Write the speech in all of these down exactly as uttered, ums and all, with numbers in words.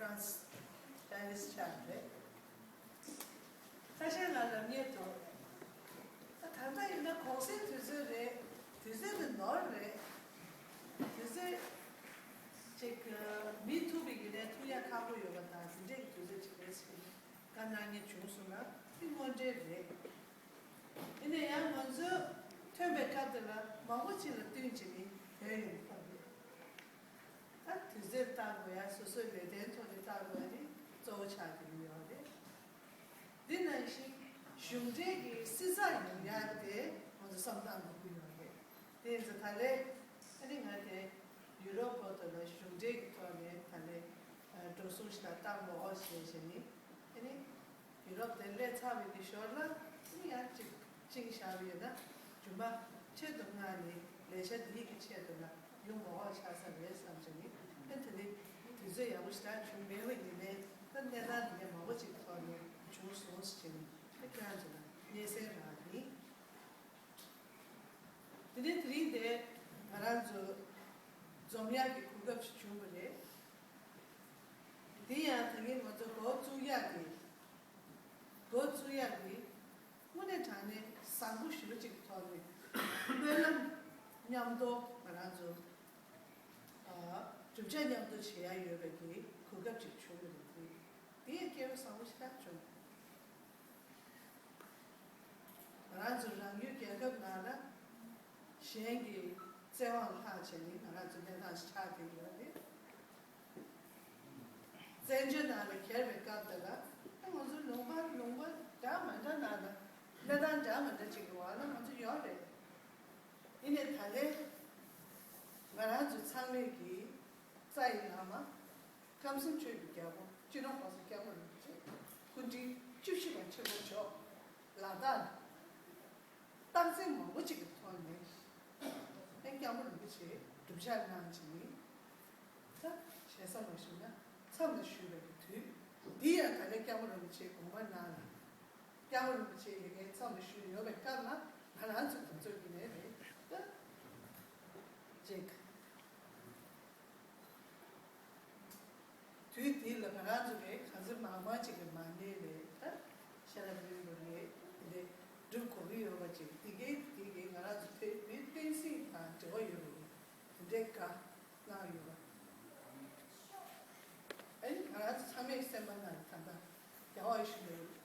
ཀྲན་སི་ཆགས་རེད། ཁ་ཤས་ལ་ལབ་མཁན་འདུག་ད་ད་ལྟ་ཡིན་ན་གུང་སེང་དུས་ཚོད་རེད། དུས་ཚོད་དེ་ནོར་རེད། དུས་ཚོད་ཅིག་མི་ཐུག་པའི་ཡིན་ནའི་ཐུག་ཡ་ཁག་པོ་ཡོད་པ་དང་། དེ་འདྲའི་དུས་ཚོད་ཅིག་རེད་ཟེར་ནས་བཀའ་གནང་མཁན་བྱུང་སོང་ན་དེ་དངོས་འབྲེལ་རེད། ཡིན་ན་ཡང་ང་ཚོས་ཐོན་པའི་སྐབས་དེ་ལ་མང་པོ་ཅིག་ལ་བསྟུན་བྱས་ནས་ཡོད་ཡོད་པ་རེད། ད་དུས་ཚོད་བཏང་དགོས་ཡ། སོ་སོའི་ལས་དོན་ཐོག་ནས་བཏང་དགོས་ཡ་དེ་གཙོ་བོ་ཆགས་ཀྱི་ཡོད་རེད། འདི་ནང་བཞིན་གཞུང་འབྲེལ་གྱི་བསྲི་ཚགས་ཡོང་ཡ་དེ་ང་ཚོ་བསམ་བཏང་དགོས་ཀྱི་ཡོད་རེད། དེ་ཡིན་ཙང་ད་ལན་ཨ་ནི་ང་དེ་ཡུ་རོབ་བར་དུ་ལ་གཞུང་འབྲེལ་གྱི་ཐོག་ནས་ད་ལན་འགྲོ་སོང་ཞིག་ལ་བཏང་དགོས་ཨོ་ཞེས་བྱས་ནས་ཨ་ནི། ཡུ་རོབ་དེ་སླེབས་ཚར་བའི་གི་ཞོར་ལ་ཨ་ནི་ཡང་གཅིག་བཅིངས་བཞག་པ་ཡིན་ན་རྒྱུ་མ་ཆེད་དུ་མངགས་ནས་ལས་བྱ་འདིའི་གི་ཆེད་དུ་ལ་ཡོང་དགོས་ཨོ་ཆགས་ས་རེད་བསམ་བྱས་ནས། ཨ་ནི་དེ་ནི་དུས་ཚོད་ཡག་པོ་ཞིག་ད་བྱུང་མེད་པ་ཡིན་ནའི་ད་གནས་སྟངས་འདི་ནས་མང་པོ་ཅིག་ཐོག་ནས་བྱུང་སོང་ཟེར་བྱས་ནས་ཨ་ནི་ཁྱེད་རང་ཚོ་ལ་སྙན་སེང་རག་ཡིན། དེ་ནས་དེ་རིང་འདིར་ང་རང་ཚོ་འཛོམས་ཡག་གི་གོ་སྐབས་ཤིག་བྱུང་བ་རེད། དེ་ཡང་ད་གིན་ང་ཚོ་འགོ་བཙུགས་ཡག་གི་འགོ་བཙུགས་ཡག་གི་དངོས་གནས་དྲང་གནས་བཟང་པོ་ཞེ་པོ་ཅིག་གི་ཐོག་ནས་སྨོན་ལམ་མཉམ་དུ་ང་རང་ཚོ་ཨ་བསྒྲུབ་བྱ་མཉམ་དུ་བྱེད་ཡག་ཡོད་པའི་གི་གོ་སྐབས་ཅིག་བྱུང་བ་རེད། དེ་དེ་ཡང་སྐལ་བ་བཟང་པོ་ཞིག་ཆགས་བྱུང་། ང་རང་ཚོ་རང་ཡུལ་རྒྱལ་ཁབ་ནང་ལ་གཞན་གྱི་བཙན་དབང་ལྷག་བྱས་ནས་ང་རང་ཚོ་གནས་སྟངས་ཤིག་ཆགས་བསྡད་ཡོད་རེད། བཙན་བྱོལ་ནང་ལ་འཁྱེར་བའི་སྐབས་དེ་ལ་ང་ཚོ་ལུང་པ་ལུང་པ་འདྲ་མི་འདྲ་ནང་ལ་གནས་སྟངས་འདྲ་མི་འདྲ་ཅིག་གི་འོག་ལ་ང་ཚོ་ཡོད་རེད། ཡིན་ནའི་ད་ལན་ང་རང་ཚོ་ཚང་མས་ཀྱི་རྩ་ཡི་བླ་མ་ཁམས་གསུམ་ཆོས་ཀྱི་རྒྱལ་པོ་སྤྱི་ནོར་༸གོང་ས་༸སྐྱབས་མགོན་རིན་པོ་ཆེ་སྐུ་ཕྲེང་བཅུ་བཞི་པ་ཆེན་པོ་མཆོག་ལ་དྭགས་རྟགས་མཚན་མང་པོ་ཅིག་གི་ཐོག་ནས་ཨེ་༸སྐྱབས་མགོན་རིན་པོ་ཆེ་སྒྲུབ་ཕྱག་གནང་བྱས་ནས་ད་ཞེ་ས་མ་ཞུས་ན་མཚམས་ལ་བཞུགས་པའི་དུས་འདི་ཡང་ད་ལན་༸སྐྱབས་མགོན་རིན་པོ་ཆེའི་དགོངས་པ་གནང་ལ། སྐྱབས་མགོན་རིན་པོ་ཆེ་ཡི་གེའི་མཚམས་ལ་བཞུགས་ཡོད་པའི་སྐབས་ལ་ང་རང་ཚོ་དེ་ཚོ་ཡིན་ནའི་རེད་ད། ཅིག་དུས་དེ་ལ་ང་རང་ཚོ་རེད་གང་ཚེ་མང་མང་ཅིག་གི་མ་ཉེས་རེད་ད། ཤེས་རབ་ཡོན་པོ་རེད་དེ་འདྲས་སྒྲུབ་དགོས་ཀྱི་ཡོད་པ་ཅིག་དེ་གའི་དེ་གའི་ང་རང་ཚོ་དེ་མི་བསྟན་སྲིད་དང་འབྲེལ་བ་ཡོད་པ་ཡིན་དེ་འདྲའི་བཀའ། གནང་ཡོད་པ། ཨ་ནི་ང་རང་ཚོ་ཚང་མའི་སེམས་པ་ནང་ལ་ད་ལྟ་རྒྱལ་བ་ཡིད་བཞིན་ནོར་བུ་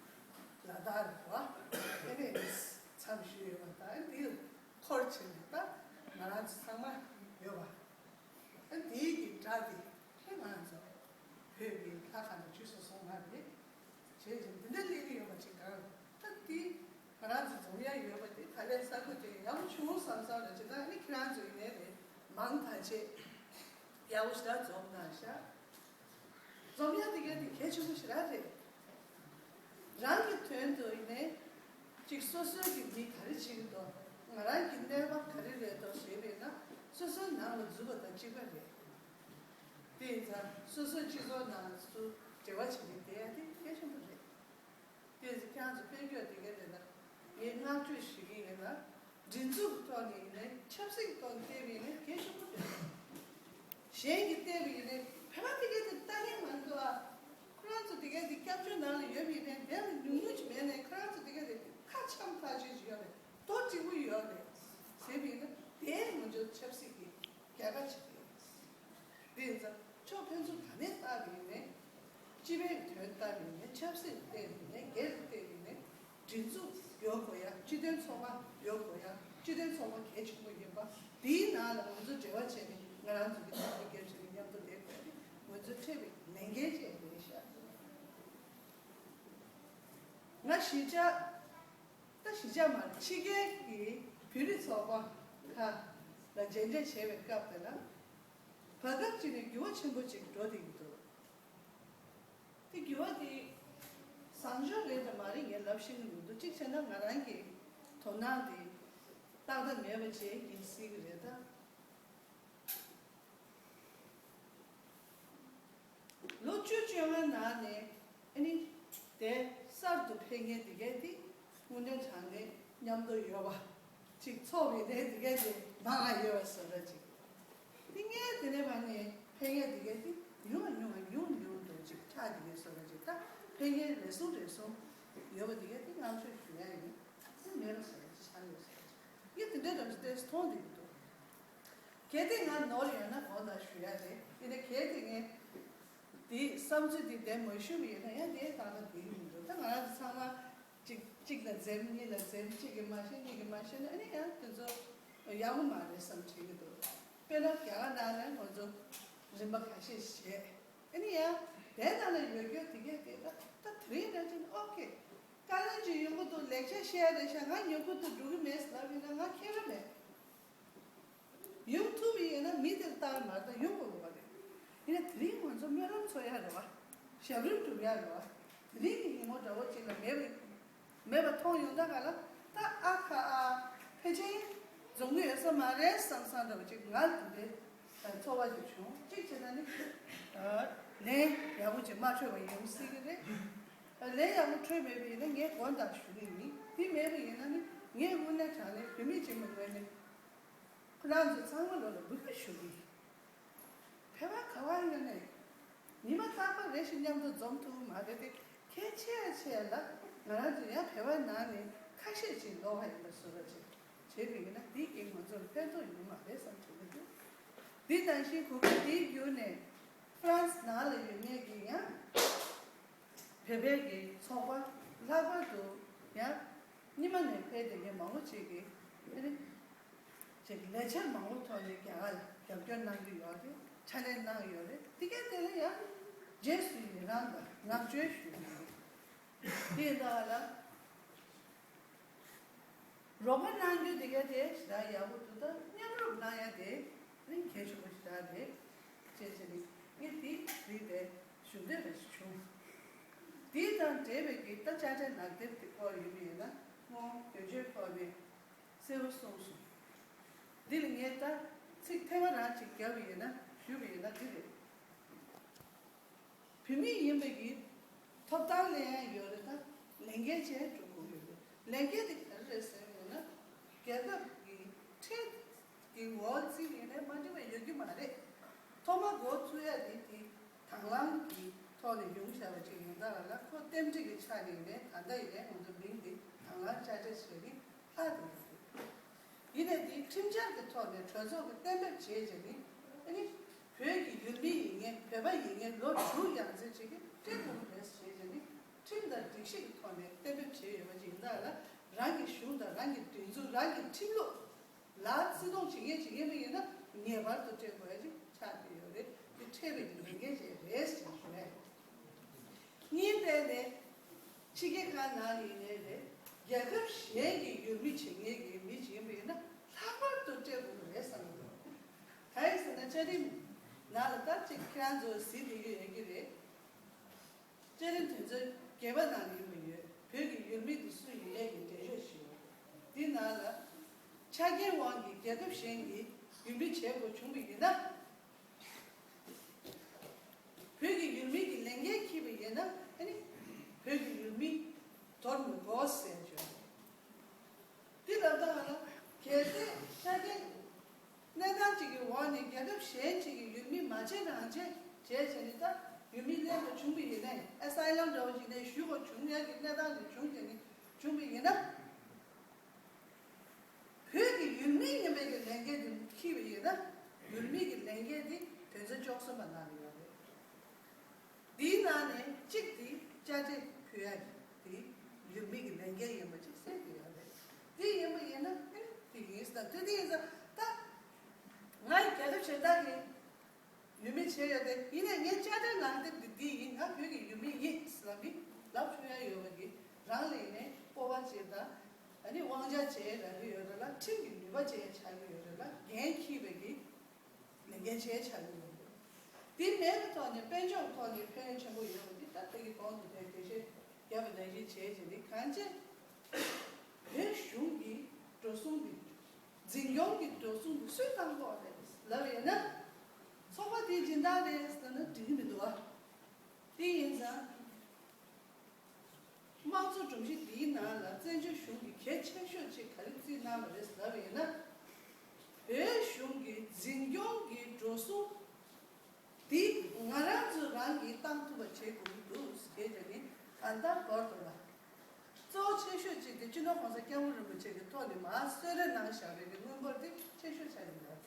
ལ་དྭགས་རེད་བ། ཨ་ནི་མཚམས་བཞུགས་ཡོད་པ་དང་ཨ་ནི་འདི་ལ་འཁོར་བྱས་ནས་ད་ང་རང་ཚོ་ཚང་མ་ཡོད་པ། ཨ་ནི་འདིའི་གི་སྒྲ་དེ་ཧེ་ང་རང་ཚོ་བོད་ཀྱི་ལྷ་ཁང་དུ་བཅུ་སོ་སོ་ལྔ་རེད། བྱས་ཙང་འདི་འདྲ་སླེབས་ཀྱི་ཡོད་པ་ཅིག་གང་ད་འདི་ང་རང་ཚོ་འཛོམས་ཡ་ཡོད་པ་དེ་ད་ལན་ས་ཁུལ་དེ་ཡག་པོ་བྱུང་བསམ་བསམ་ལ་ཇི་ལྟར་ནི་ཁྱེད་རང་ཚོ་ཡིན་ནའི་རེད་མང་ཐག་ཆད་ཡག་པོ་ཞེ་དྲག་འཛོམས་གནང་ཤག་འཛོམས་ཡ་དེ་ག་དེ་གལ་ཆེན་པོ་ཞེ་དྲག་རེད། རང་གི་དོན་དུ་ཡིན་ནའི་ཅིག་སོ་སོའི་གི་མི་ག་རེ་བྱེད་ཀྱི་འདུག་ང་རང་གི་གནས་བབ་ག་རེ་རེད་འདུག་ཞེས་པས་ན་སོ་སོའི་ནང་ལ་འཛུལ་བ་དང་གཅིག་པ་རེད། དེ་ཡིན་ཙང་སོ་སོའི་སྤྱི་ཚོགས་ནང་སུ་འབྲེལ་བ་བྱེད་ཀྱི་བསྡད་ཡ་དེ་གལ་ཆེན་པོ་རེད། དེ་ཚོ་ཁྱེད་རང་ཚོ་ཕན་ཆོད་དེ་ག་རེད་ལ། ངས་བསྔགས་བརྗོད་ཞུ་གི་ཡིན་ལ། སྒྲིག་འཛུགས་ཐོག་ནས་ཡིན་ནའི་ཆབ་སྲིད་ཐོག་ནས་བལྟས་པ་ཡིན་ནའི་གལ་ཆེན་པོ་རེད། གཞན་གྱིས་བལྟས་པ་ཡིན་ནའི་བོད་པ་དེ་ག་དེ་ལྟ་མཁན་མ་འདུག་ཨ། ཁོ་རང་ཚོ་དེ་ག་དེ་སྐྱབས་བཅོལ་ནང་ལ་ཡོད་པ་ཡིན་ནའི་དེ་ལ་ཉུང་ཉུང་ཅིག་མེད་ནའི་ཁོ་རང་ཚོ་དེ་ག་དེ་ཁ་འཆམ་ཐག་ཆོད་ཅིག་ཡོད་རེད། དོ་སྤྲེའུ་ཡོད་རེད། ཟེར་བ་ཡིན་ན་དེ་ང་ཚོ་ཆབ་སྲིད་ཀྱི་རྒྱལ་ཁ་ཅིག་རེད། དེ་ཡིན་ཙང་ཕྱོགས་ཕན་ཚུན་ག་ནས་བལྟས་པ་ཡིན་ནའི། སྤྱི་པའི་དོན་བལྟས་པ་ཡིན་ནའི་ཆབ་སྲིད་བལྟས་པ་ཡིན་ནའི་སྒེར་ལ་བལྟས་པ་ཡིན་ནའི་སྒྲིག་འཛུགས་ཡོད་དགོས་ཡ། སྤྱི་མཐུན་ཚོགས་པ་ཡོད་དགོས་ཡ། སྤྱི་མཐུན་ཚོགས་པ་གལ་ཆེན་པོ་ཡིན་པ། དེའི་ནང་ལ་ང་ཚོ་འབྲེལ་བ་བྱས་ནས་ང་རང་ཚོ་གི་ཚོགས་པ་སྒེར་གྱི་མཉམ་དུ་བསྡད་དགོས་ཏེ་ང་ཚོ་འཕྲད་པའི་ལས་འགན་བཅས་རེད་ཤག་ང་གཞིས་ཆགས། ད་གཞིས་ཆགས་མ་རེད་ཕྱི་རྒྱལ་གྱི་བོད་རིགས་ཚོགས་པ་ཁག་ལ་མཇལ་འཕྲད་བྱས་པའི་སྐབས་དེ་ལ་བར་སྐབས་ཅིག་ནས་འགྱུར་བ་ཆེན་པོ་ཅིག་འགྲོ་བསྡད་ཀྱི་འདུག་དེ་འགྱུར་བ་དེ་བཟང་ཕྱོགས་རེད་དམ་མ་རེད་ངས་ལབ་ཤེས་ཀྱི་མི་འདུག་གཅིག་བྱས་ན་ང་རང་གི་དོ་སྣང་དེ་ཏག་ཏག་མེད་པ་བྱས་ཡིན་སྲིད་ཀྱི་རེད་ད། ལོ་བཅུ་བཅོ་ལྔ་ནང་ནས་ཨ་ནི་དེ་གསར་དུ་ཕེབས་མཁན་དེ་གས་དེ་དངོས་གནས་དྲང་གནས་མཉམ་དུ་ཡོད་པ་ཅིག་ཚོགས་པའི་གནས་དེ་གས་དེ་མང་ང་ཡོད་པ་བཟོ་འདྲ་ཅིག་དེ་སྔའི་དེ་ནས་བར་ནས་ཕེབས་མཁན་དེ་གས་དེ་ཉུང་ང་ཉུང་ང་ཉུང་ཉུང་འགྲོ་ཅིག་ཨ་དེ་གའི་བཟོ་འདྲ་ཅིག་ད་ཕན་ངེས་རེ་ཟུང་རེ་ཟུང་ཡོད་པ་དེ་གའི་དེ་བསྔགས་བརྗོད་ཞུ་ཡ་ཡིན། དེ་མེད་པ་བཟོ་འདྲ་ཅིག་ཆགས་ཡོད་བཟོ་འདྲ་ཅིག་ངས་དེ་འདྲའི་འདྲ་ཅིག་ཏོག་ཙམ་མཐོང་བསྡད་ཀྱི་འདུག་གལ་ཏེ་ང་ནོར་ཡོད་ན་དགོངས་དག་ཞུ་ཡ་རེད། ཡིན་ན་གལ་ཏེ་ངས་དེའི་བསམ་ཚུལ་དེ་བདེན་མ་ཞུས་པ་ཡིན་ན་ཡང་དེའི་ཐག་ལ་བསྡད་ཀྱི་མི་འདུག་ད་ང་རང་ཚོ་ཚང་མ་གཅིག་གཅིག་ལ་འཛེམ་གཉིས་ལ་འཛེམ། གཅིག་གིས་མ་ཤེས་གཉིས་ཀྱིས་མ་ཤེས་ན་ཨ་ནི་ཡང་དེ་ཚོ་ཡག་པོ་མ་རེད་བསམ་དྲན་གྱི་འདུག་དཔེར་ན་རྒྱ་གར་ནང་ལ་ང་ཚོ་རིམ་པ་ཁ་ཤས་བྱས། ཨ་ནི་ཡང་དེ་ནང་ལ་ཡོད་རྒྱུ་དེ་གས་དེ་ད་ད་དེ་རིང་འདྲ་ཅིག་ཨོ་ཁེ། དཀའ་ལས་ཅིག་ཡོང་གི་འདུག་ལེགས་ཆ་བཤད་རེད་ཤག་ང་ཉོ་གི་འདུག་འགྲོ་གི་མེད་ཟེར་ལབ་ཡིན་ན་ང་ཁྱད་པར་མེད། ཡོང་ཐུབ་པ་ཡིན་ན་མི་དེར་ལྟ་བ་མ་ལྟ་ཡོང་དགོས་པ་རེད། ཡིན་ན་དེ་རིང་ང་ཚོ་སྨོན་ལམ་འཚོགས་ཡ་རེད་བ། ཞབས་རིམ་སྒྲུབ་ཡ་རེད་བ། དེ་རིང་གི་ཉིན་མོ་འདྲ་བོ་ཅིག་ལ་མེད་པ་མེད་པ་མཐོང་ཡོང་ད་ག་ལ་ད་ཨ་ཁ་ཨ་ཕལ་ཆེར་འཛོམས་གི་ཡོད་ས་མ་རེད་བསམ་བསམ་འདྲ་བོ་ཅིག་ང་དེ་འདྲའི་ཚོར་བ་ཅིག་བྱུང་། གཅིག་བྱས་ན་ནི་ལན་ཡག་པོ་ཅིག་མ་འཕྲོད་པ་ཡིན་སྲིད་གི་རེད། ལན་ཡག་པོ་འཕྲོད་མེད་པ་ཡིན་ན་ངས་དགོངས་དག་ཞུ་གི་ཡིན། དེ་མེད་པ་ཡིན་ན་ནི་ངས་དངོས་གནས་དྲང་གནས་བུད་མེད་ཅིག་མ་ངོས་ནས། ཁོ་རང་ཚོ་ཚང་མ་ལོ་ལ་འབོད་སྐུལ་ཞུ་གི་ཡིན། བོད་པ་ག་བ་ཡིན་ནའི་ཉི་མ་རྟག་པར་རེ་ཞིག་མཉམ་དུ་འཛོམས་ཐུབ་མ་རེད་དེ། གལ་ཆེ་ཆེ་ལ་ང་རང་ཚོ་ཡང་བོད་པ་ནང་ནས་ཁ་ཤས་ཅིག་ལོགས་ཀ་ཡིན་པ་བཟོ་འདྲ་ཅིག་བྱས་པ་ཡིན་ན་འདི་གིས་ང་ཚོར་ཕན་ཐོགས་ཡོད་མ་རེད་བསམ་དྲན་གྱི་འདུག་འདི་ནང་བཞིན་གོ་སྐབས་འདིའི་བརྒྱུད་ནས་ཧྥ་རན་སི་ནང་ལ་ཡོད་མཁན་གྱི་ཡང་བོད་པའི་གི་ཚོགས་པ་ལྷག་པར་དུ་ཡང་རྙིང་མ་ནས་ཕེབས་བསྡད་མཁན་མང་པོ་ཅིག་གིས་ཨ་ནི་ཅིག་ལས་འཆར་མང་པོ་ཐོག་ནས་རྒྱ་གར་ལ་རྒྱབ་སྐྱོར་གནང་གི་ཡོད་རེད། ཕྱག་ལས་གནང་གི་ཡོད་རེད། དེ་གའི་དེ་ལ་ཡང་རྗེས་སུ་ཡི་རང་དང་བསྔགས་བརྗོད་ཞུ་གི་ཡོད་རེད། དེ་ཡིན་ད་ག་ལ། རོགས་པ་གནང་རྒྱུ་དེ་ག་དེ་ཞེ་དྲག་ཡག་པོ་འདུག་ད་མཉམ་རུབ་གནང་ཡ་དེ་ནི་གལ་ཆེན་པོ་ཞེ་དྲག་རེད། ཅེས་བྱས་ནས་ངས་དེ་རིགས་དེ་ཞུ་འདོད་པ་ཞིག་བྱུང་། དེ་དང་འབྲེལ་བའི་གི་ད་དཔྱ་ཁྲལ་ནག་དེབ་དེ་སྐོར་ཡིན་པ་ཡིན་ན་སྔོན་དོན་གཅོད་ཐོག་ནས་གསལ་པོ་གསུངས་སོང་། འདི་ལ་ངས་ད་ཚིག་ཐེངས་མ་རང་ཅིག་བརྒྱབ་པ་ཡིན་ན་ཞུས་པ་ཡིན་ན་འདི་རེད། བུད་མེད་ཡིན་པའི་གི་ཐོབ་ཐང་ལེན་ཡ་ཡོད་རེད། ད་ལས་འགན་བྱས་འགྲོ་དགོས་ཡོད་རེད། ལས་འགན་དེ་ག་རེ་རེད་ཟེར་བ་ཡིན་ན་རྒྱལ་ཁབ་ཀྱི་ཁྲལ་གྱི་ངོ་བོ་བརྩིས་ཡིན་ནའི་མ་འགྲིག་པ་ཡོད་ཀྱི་མ་རེད། ཐོག་མ་འགོ་ཚུགས་ཡ་དེ་དེ་དང་བླངས་ཀྱི་ཐོག་ནས་ཡོང་བཞག་པ་ཅིག་ཡིན་ད་ལ་ལ་ཁོ་རྟེན་འབྲེལ་གྱི་ཆ་ནས་ཡིན་ནའི་ད་ལྟ་ཡིན་ནའི་ང་ཚོ་མིང་དེ་དང་བླངས་དཔྱ་ཁྲལ་ཟེར་གི་ལྷག་དེ་ཡོད་རེད། ཡིན་ནའི་དེ་ཁྲིམས་འཆར་གྱི་ཐོག་ནས་གྲོས་ཚོགས་ཀྱིས་གཏན་འབེབས་བྱས་བྱས་ནི་ཨ་ནི་བོད་ཀྱི་ཡུལ་མི་ཡིན་མཁན་བོད་པ་ཡིན་མཁན་ལོ་དྲུག་ཡང་རྩིས་བྱེད་ཀྱི་སྤྲད་དགོས་ཀྱི་རེད་ཟེར་བྱས་ནི་ཁྲིམས་དང་སྒྲིག་གཞི་གི་ཐོག་ནས་གཏན་འབེབས་བྱས་ཡོད་པ་ཅིག་ཡིན་ད་ལ་རང་གི་གཞུང་དང་རང་གི་སྒྲིག་འཛུགས་རང་གི་ཁྲིམས་ལུགས་ལ་བརྩི་མཐོང་བྱེད་མཁན་བྱེད་མཁན་མི་ཡིན་ན་ངེས་པར་དུ་སྤྲད་དགོས་ཡ་ཅིག་ཆགས་ཀྱི་ཡོད་རེད། དེ་འཕྲད་པའི་གི་ལས་འགན་ཅིག་རེད་ཟེར་ཞུ་ཡ་ཡིན། གཉིས་པ་ནས་ཕྱི་རྒྱལ་ཁག་ནང་ཡིན་ནའི་རེད། རྒྱལ་ཁབ་གཞན་གྱི་ཡུལ་མི་བྱེད་མཁན་གྱི་མི་ཅིག་ཡིན་པ་ཡིན་ན་ལྷག་པར་དུ་སྤྲད་དགོས་ཀྱི་རེད་བསམ་གྱི་འདུག་གང་ཡིན་ཟེར་ན་བཅའ་ཁྲིམས་ནང་ལ་ད་ཅིག་ཁྱེད་རང་ཚོ་གཟིགས་བསྡད་ཀྱི་ཡོད་ཀྱི་རེད། བཅའ་ཁྲིམས་དོན་ཚན་བརྒྱད་པ་ནང་ལ་ཡོད་པ་ཡོད། བོད་ཀྱི་ཡུལ་མི་དེ་སུ་ཡིན་མིན་གྱི་འགྲེལ་བཤད་ཞུ། འདི་ནང་ལ་ཆ་རྐྱེན་དབང་གིས་རྒྱལ་ཁབ་གཞན་གྱི་ཡུལ་མི་བྱེད་དགོས་བྱུང་བ་ཡིན་ན། བོད་ཀྱི་ཡུལ་མི་གི་ལས་འགན་འཁྱེར་བ་ཡིན་ན་ཨ་ནི་བོད་ཀྱི་ཡུལ་མི་དོར་མི་དགོས་ཟེར་བརྗོད། འདི་ལ་ལྟ་བ་ལ་གལ་ཏེ་ཆ་རྐྱེན་གནས་སྟངས་གཅིག་གི་འོག་ནས་རྒྱལ་ཁབ་གཞན་གཅིག་གི་ཡུལ་མི་མ་བྱེད་རང་བྱེད་བྱས་བྱས་ནས་ད་ཡུལ་མི་ལེན་དགོས་བྱུང་བ་ཡིན་ནའི་ཨེ་སའི་ལམ་འདྲ་བོ་ཅིག་ནས་ཞུ་དགོས་བྱུང་ཡ་གི་གནས་སྟངས་ཅིག་བྱུང་བྱས་ནས་བྱུང་བ་ཡིན་ན། བོད་ཀྱི་ཡུལ་མི་ཡིན་པའི་གི་ལས་འགན་དེ་འཁྱེར་བ་ཡིན་ན་ཡུལ་མི་གི་ལས་འགན་དེ་དོན་ཚན་བཅུ་གསུམ་པ་ནང་ལ་ཡོད་རེད། དེའི་ནང་ནས་གཅིག་དེ་དཔྱ་ཁྲལ་ཕུལ་ཡ་དེ་ཡུལ་མི་གི་ལས་འགན་ཡིན་པ་ཅིག་གསལ་དེ་ཡོད་རེད། དེ་ཡིན་པ་ཡིན་ན་ཨེ་དེ་ཡིན་ཟེར་དེ་དེ་ཡིན་ཟེར་ད་ང་ཡི་རྒྱལ་ཁབ་གཞན་དག་གི་ཡུལ་མི་བྱས་ཡོད་དེ་ཡིན་ནའི་ངའི་དཔྱ་ཁྲལ་ནང་དེབ་འདི་འདི་ཡིན། ང་བོད་ཀྱི་ཡུལ་མི་ཡིན་ཟེར་ལབ་མི་ལབ་ཆོག་ཡ་ཡོད་པ་གི་རང་ལ་ཡིན་ནའི་སྤོབས་པ་ཅིག་དང་ཨ་ནི་དབང་ཆ་ཅིག་རག་གི་ཡོད་རེད་ལ་ཁྲིམས་ཀྱི་ནུས་པ་ཅིག་ཆགས་ཀྱི་ཡོད་རེད་ལ་འགན་འཁྱེར་བའི་གི་ལས་འགན་ཅིག་ཆགས་ཀྱི་ཡོད་རེད། དེ་མེད་པའི་ཐོག་ནས་དཔལ་འབྱོར་ཐོག་ནས་ཕན་ཡོན་ཆེན་པོ་ཡོད་པ་འདི་ལྟ་ལྟ་གི་གོང་དུ་དེ་འགྲེལ་བཤད་བརྒྱབ་པ་ནང་བཞིན་བྱས་བྱས་ནས་གང་བྱས་བོད་གཞུང་གི་འགྲོ་སོང་འདི་འཛིན་སྐྱོང་གི་འགྲོ་སོང་འདི་སུས་བཏང་གི་ཡོད་རེད་ལབ་ཡོད་ན། ཚོགས་པ་དེའི་སྦྱིན་བདག་རེད་ཟེར་ན་འགྲིག་གི་མི་འདུག་བ། དེ་ཡིན་ཙང་། དམངས་གཙོ་སྒྲོམ་གཞི་འདིའི་ནང་ལ་བཙན་བྱོལ་གཞུང་གིས་གལ་ཆེ་ཤོས་ཅིག་ག་རེ་བརྩིས་གནང་བ་རེད་ཟེར་བ་ཡིན་ན། བོད་གཞུང་གི་འཛིན་སྐྱོང་གི་འགྲོ་སོང་འདི་ང་རང་ཚོ་རང་གིས་བཏང་ཐུབ་པ་བྱེད་དགོས་ ད་ལྟ་བར་དུ་ལ། གཙོ་བོ་ཆེ་ཤོས་གཅིག་དེ་སྤྱི་ནོར་༸གོང་ས་༸སྐྱབས་མགོན་རིན་པོ་ཆེ་གི་ཐོག་ནས་མར་གསོལ་རས་གནང་བཞག་པའི་གི་དངུལ་འབོར་དེ་ཆེ་ཤོས་ཆགས་ཡིན་པ་རེད།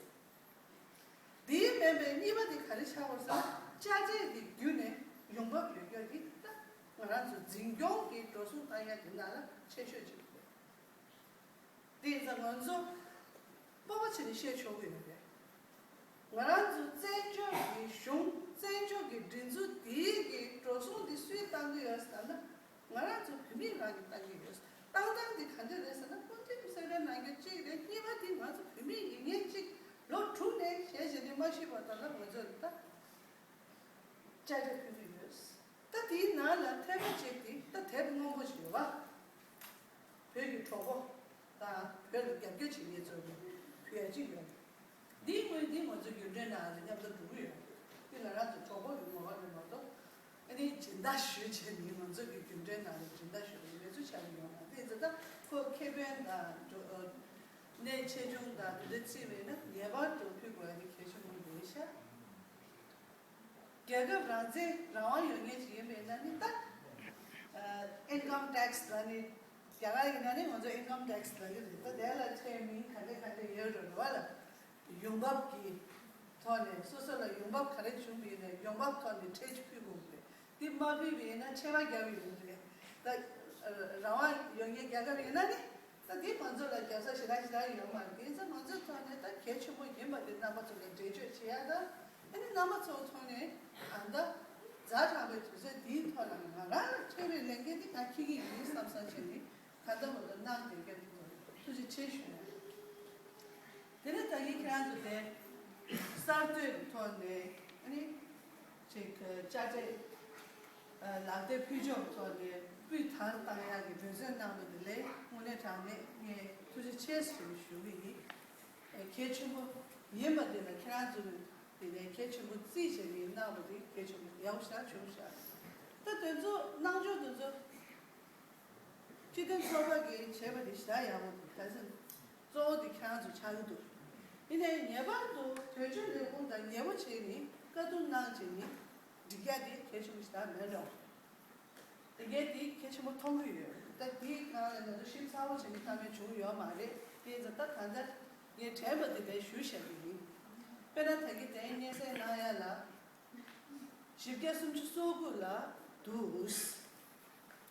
དེའི་མིན་པའི་གཉིས་པ་དེ་ག་རེ་ཆགས་པ་རེད་ཟེར་ན། དཔྱ་ཁྲལ་གྱི་བརྒྱུད་ནས་ཡོང་འབབ་ཡོད་རྒྱུ་དེ་ད་ང་རང་ཚོ་འཛིན་སྐྱོང་གི་འགྲོ་སོང་བཏང་ཡ་དེ་ནང་ལ་ཆེ་ཤོས་གཅིག་རེད། དེ་ཡིན་ཙང་ང་ཚོ་སྤོབས་པ་བྱས་ནས་བཤད་ཆོག་གི་ཡོད་རེད། ང་རང་ཚོ་བཙན་བྱོལ་གྱི་གཞུང་བཙན་བྱོལ་གྱི་སྒྲིག་འཛུགས་འདིའི་གི་འགྲོ་སོང་འདི་སུས་བཏང་གི་ཡོད་ཟེར་ན། ང་རང་ཚོ་བོད་མི་རང་གིས་བཏང་གི་ཡོད། བཏང་སྟངས་འདི་ག་འདྲ་རེད་ཟེར་ན། སྐུ་མདུན་གསོལ་རས་གནང་རྒྱུ་གཅིག་རེད། གཉིས་པ་འདི་ང་ཚོ་བོད་མི་ཡིན་མཁན་གཅིག་ལོ་དྲུག་ནས་ཞལ་བཞེས་ནས་མ་ཤི་བར་དུ་ལ་ང་ཚོ་ལ་ད་དཔྱ་ཁྲལ་ཕུལ་གི་ཡོད། ད་དེའི་ནང་ལ་ཐེ་བ་གཅིག་དེ་ད་དེབ་སྔོན་པོ་ཞིག་ཡོད་པ། བོད་ཀྱི་གྲོགས་པོ་དང་བོད་ལ་རྒྱབ་སྐྱོར་བྱེད་མཁན་ཚོ་གི་ཕུལ་ཡ་གཅིག་ཡོད། འདིའི་དངུལ་འདི་ང་ཚོ་རྒྱུན་གྲོན་ནང་ལ་མཉམ་དུ་འགྲོ་གི་ཡོད། འདི་ང་རང་ཚོ་གྲོགས་པོ་གི་ངོ་བ་ནས་མ་གཏོགས། ཨ་ནི་སྦྱིན་བདག་ཞུས་བྱས་ནས་ང་ཚོ་གི་རྒྱུན་གྲོན་ནང་ལ་སྦྱིན་བདག་ཞུ་བའི་གནས་ཚུལ་ཆགས་ཀྱི་ཡོད་མ་རེད། དེ་ཚོ་ད་ཁོ་ཁེ་ཕན་དང་གནས་ཆེ་ཆུང་དང་དེ་འདྲ་བརྩིས་པས་ན་ངེས་པར་དུ་ཕུལ་དགོས་ཡ་དེ་གལ་ཆེན་པོ་རེད་ཤག་རྒྱལ་ཁབ་རང་བཙན་རང་དབང་ཡོད་མཁན་ཞིག་ཡིན་པས་ན་ནི་ད། ཨ། income tax ལ་ནི། རྒྱ་གར་ཡིན་ན་ནི་ང་ཚོ་income tax ལ་གི་རེད། ད་དེ་ལ་ཁྲལ་མིང་ག་འདྲ་ག་འདྲ་ཡོད་རེད་བ་ལ། ཡོང་འབབ་ཀྱི་ཐོག་ནས་སོ་སོ་ལ་ཡོང་འབབ་ག་རེ་བྱུང་བ་ཡིན་ན་ཡོང་འབབ་ཐོག་ནས་ཁྲལ་ཕུལ་དགོས་རེད། འདི་མ་ཕུལ་བ་ཡིན་ན་ཆད་པ་བརྒྱབ་ཡོང་གི་རེད། ད་རང་དབང་ཡོད་མཁན་རྒྱལ་ཁབ་ཡིན་ན་ནི། ད་འདི་ང་ཚོ་ལ་རྒྱབ་ས་ཞེ་དྲག་ཞེ་དྲག་ཡོད་མ་རེད། དེ་ཚོ་ང་ཚོའི་ཐོག་ནས་ད་གལ་ཆེན་པོ་ཡིན་པ་དེ་རྣམ་པ་ཚོ་ལ་འགྲེལ་བརྗོད་བྱེད་ཡ་ད། ཨ་ནི་རྣམ་པ་ཚོའི་ཐོག་ནས་ད་ལྟ་ཛ་དྲག་པའི་དུས་ཚོད་འདིའི་ཐོག་ལ་ང་རང་ལ་འཕྲད་པའི་ལས་འགན་འདི་ང་འཁྱེར་གྱི་ཡིན་བསམ་བསམ་བྱས་ནས་ད་ལྟ་བར་དུ་གནང་བསྡད་མཁན་དེ་ཚོ་ཐུགས་རྗེ་ཆེ་ཞུ། དེ་ནས་ད་གིན་ཁྱེད་རང་ཚོ་དེ་གསར་གཏོད་ཐོག་ནས་ཨ་ནི། ཅིག་དཔྱ་ཁྲལ་ལག་དེབ་ཕུལ་ཆོག་ཐོག་ནས་སྤུས་དག་བཏང་ཡག་གི་འབད་བརྩོན་གནང་བ་དེ་ལ་དངོས་གནས་དྲང་གནས་ངས་ཐུགས་རྗེ་ཆེ་ཞུ་ཞུ་གི་ཡིན། གལ་ཆེན་པོ་ཡིན་པ་དེ་ལ་ཁྱེད་རང་ཚོ་དེ་ནས་གལ་ཆེན་པོ་བརྩིས་བྱས་ནས་གནང་བ་དེ་གལ་ཆེན་པོ་ཡག་པོ་ཞེ་དྲག་བྱུང་ཤག་ད་དེ་ཚོ་གནང་ཕྱོགས་དེ་ཚོ། སྤྱི་མཐུན་ཚོགས་པ་གིས་བྱས་པ་དེ་ཞེ་དྲག་ཡག་པོ་འདུག་ད་ཚོད་གཙོ་བོ་དེ་ཁྱེད་རང་ཚོ་ཆགས་ཀྱི་འདུག་ཡིན་ནའི་ངེས་པར་དུ་དོན་གཅོད་ལས་ཁུངས་དང་མཉམ་པོ་བྱས་ནས་བཀའ་བསྡུར་གནང་བྱས་ནས་འགྲིག་ཡ་དེ་གལ་ཆེན་པོ་ཞེ་དྲག་མེད་འགྲོ། དེ་གས་དེ་གལ་ཆེན་པོ་མཐོང་གི་ཡོད། ད་དེའི་སྒང་ལ་ང་ཚོ་ཞིབ་ཚགས་པོ་བྱས་ནས་བཏང་མེད་བྱུང་ཡོད་མ་རེད། དེ་ཚོ་ད་གང་ལྟར་ངས་དྲན་པ་དེ་འདྲ་ཞུ་བཞག་གི་ཡིན། དཔེར་ན་ད་གིན་དེ་སྙན་སེང་གནང་ཡ་ལ། བཞི་བརྒྱ་སུམ་ཅུ་སོ་དགུ་ལ་འདུག་དཔྱ་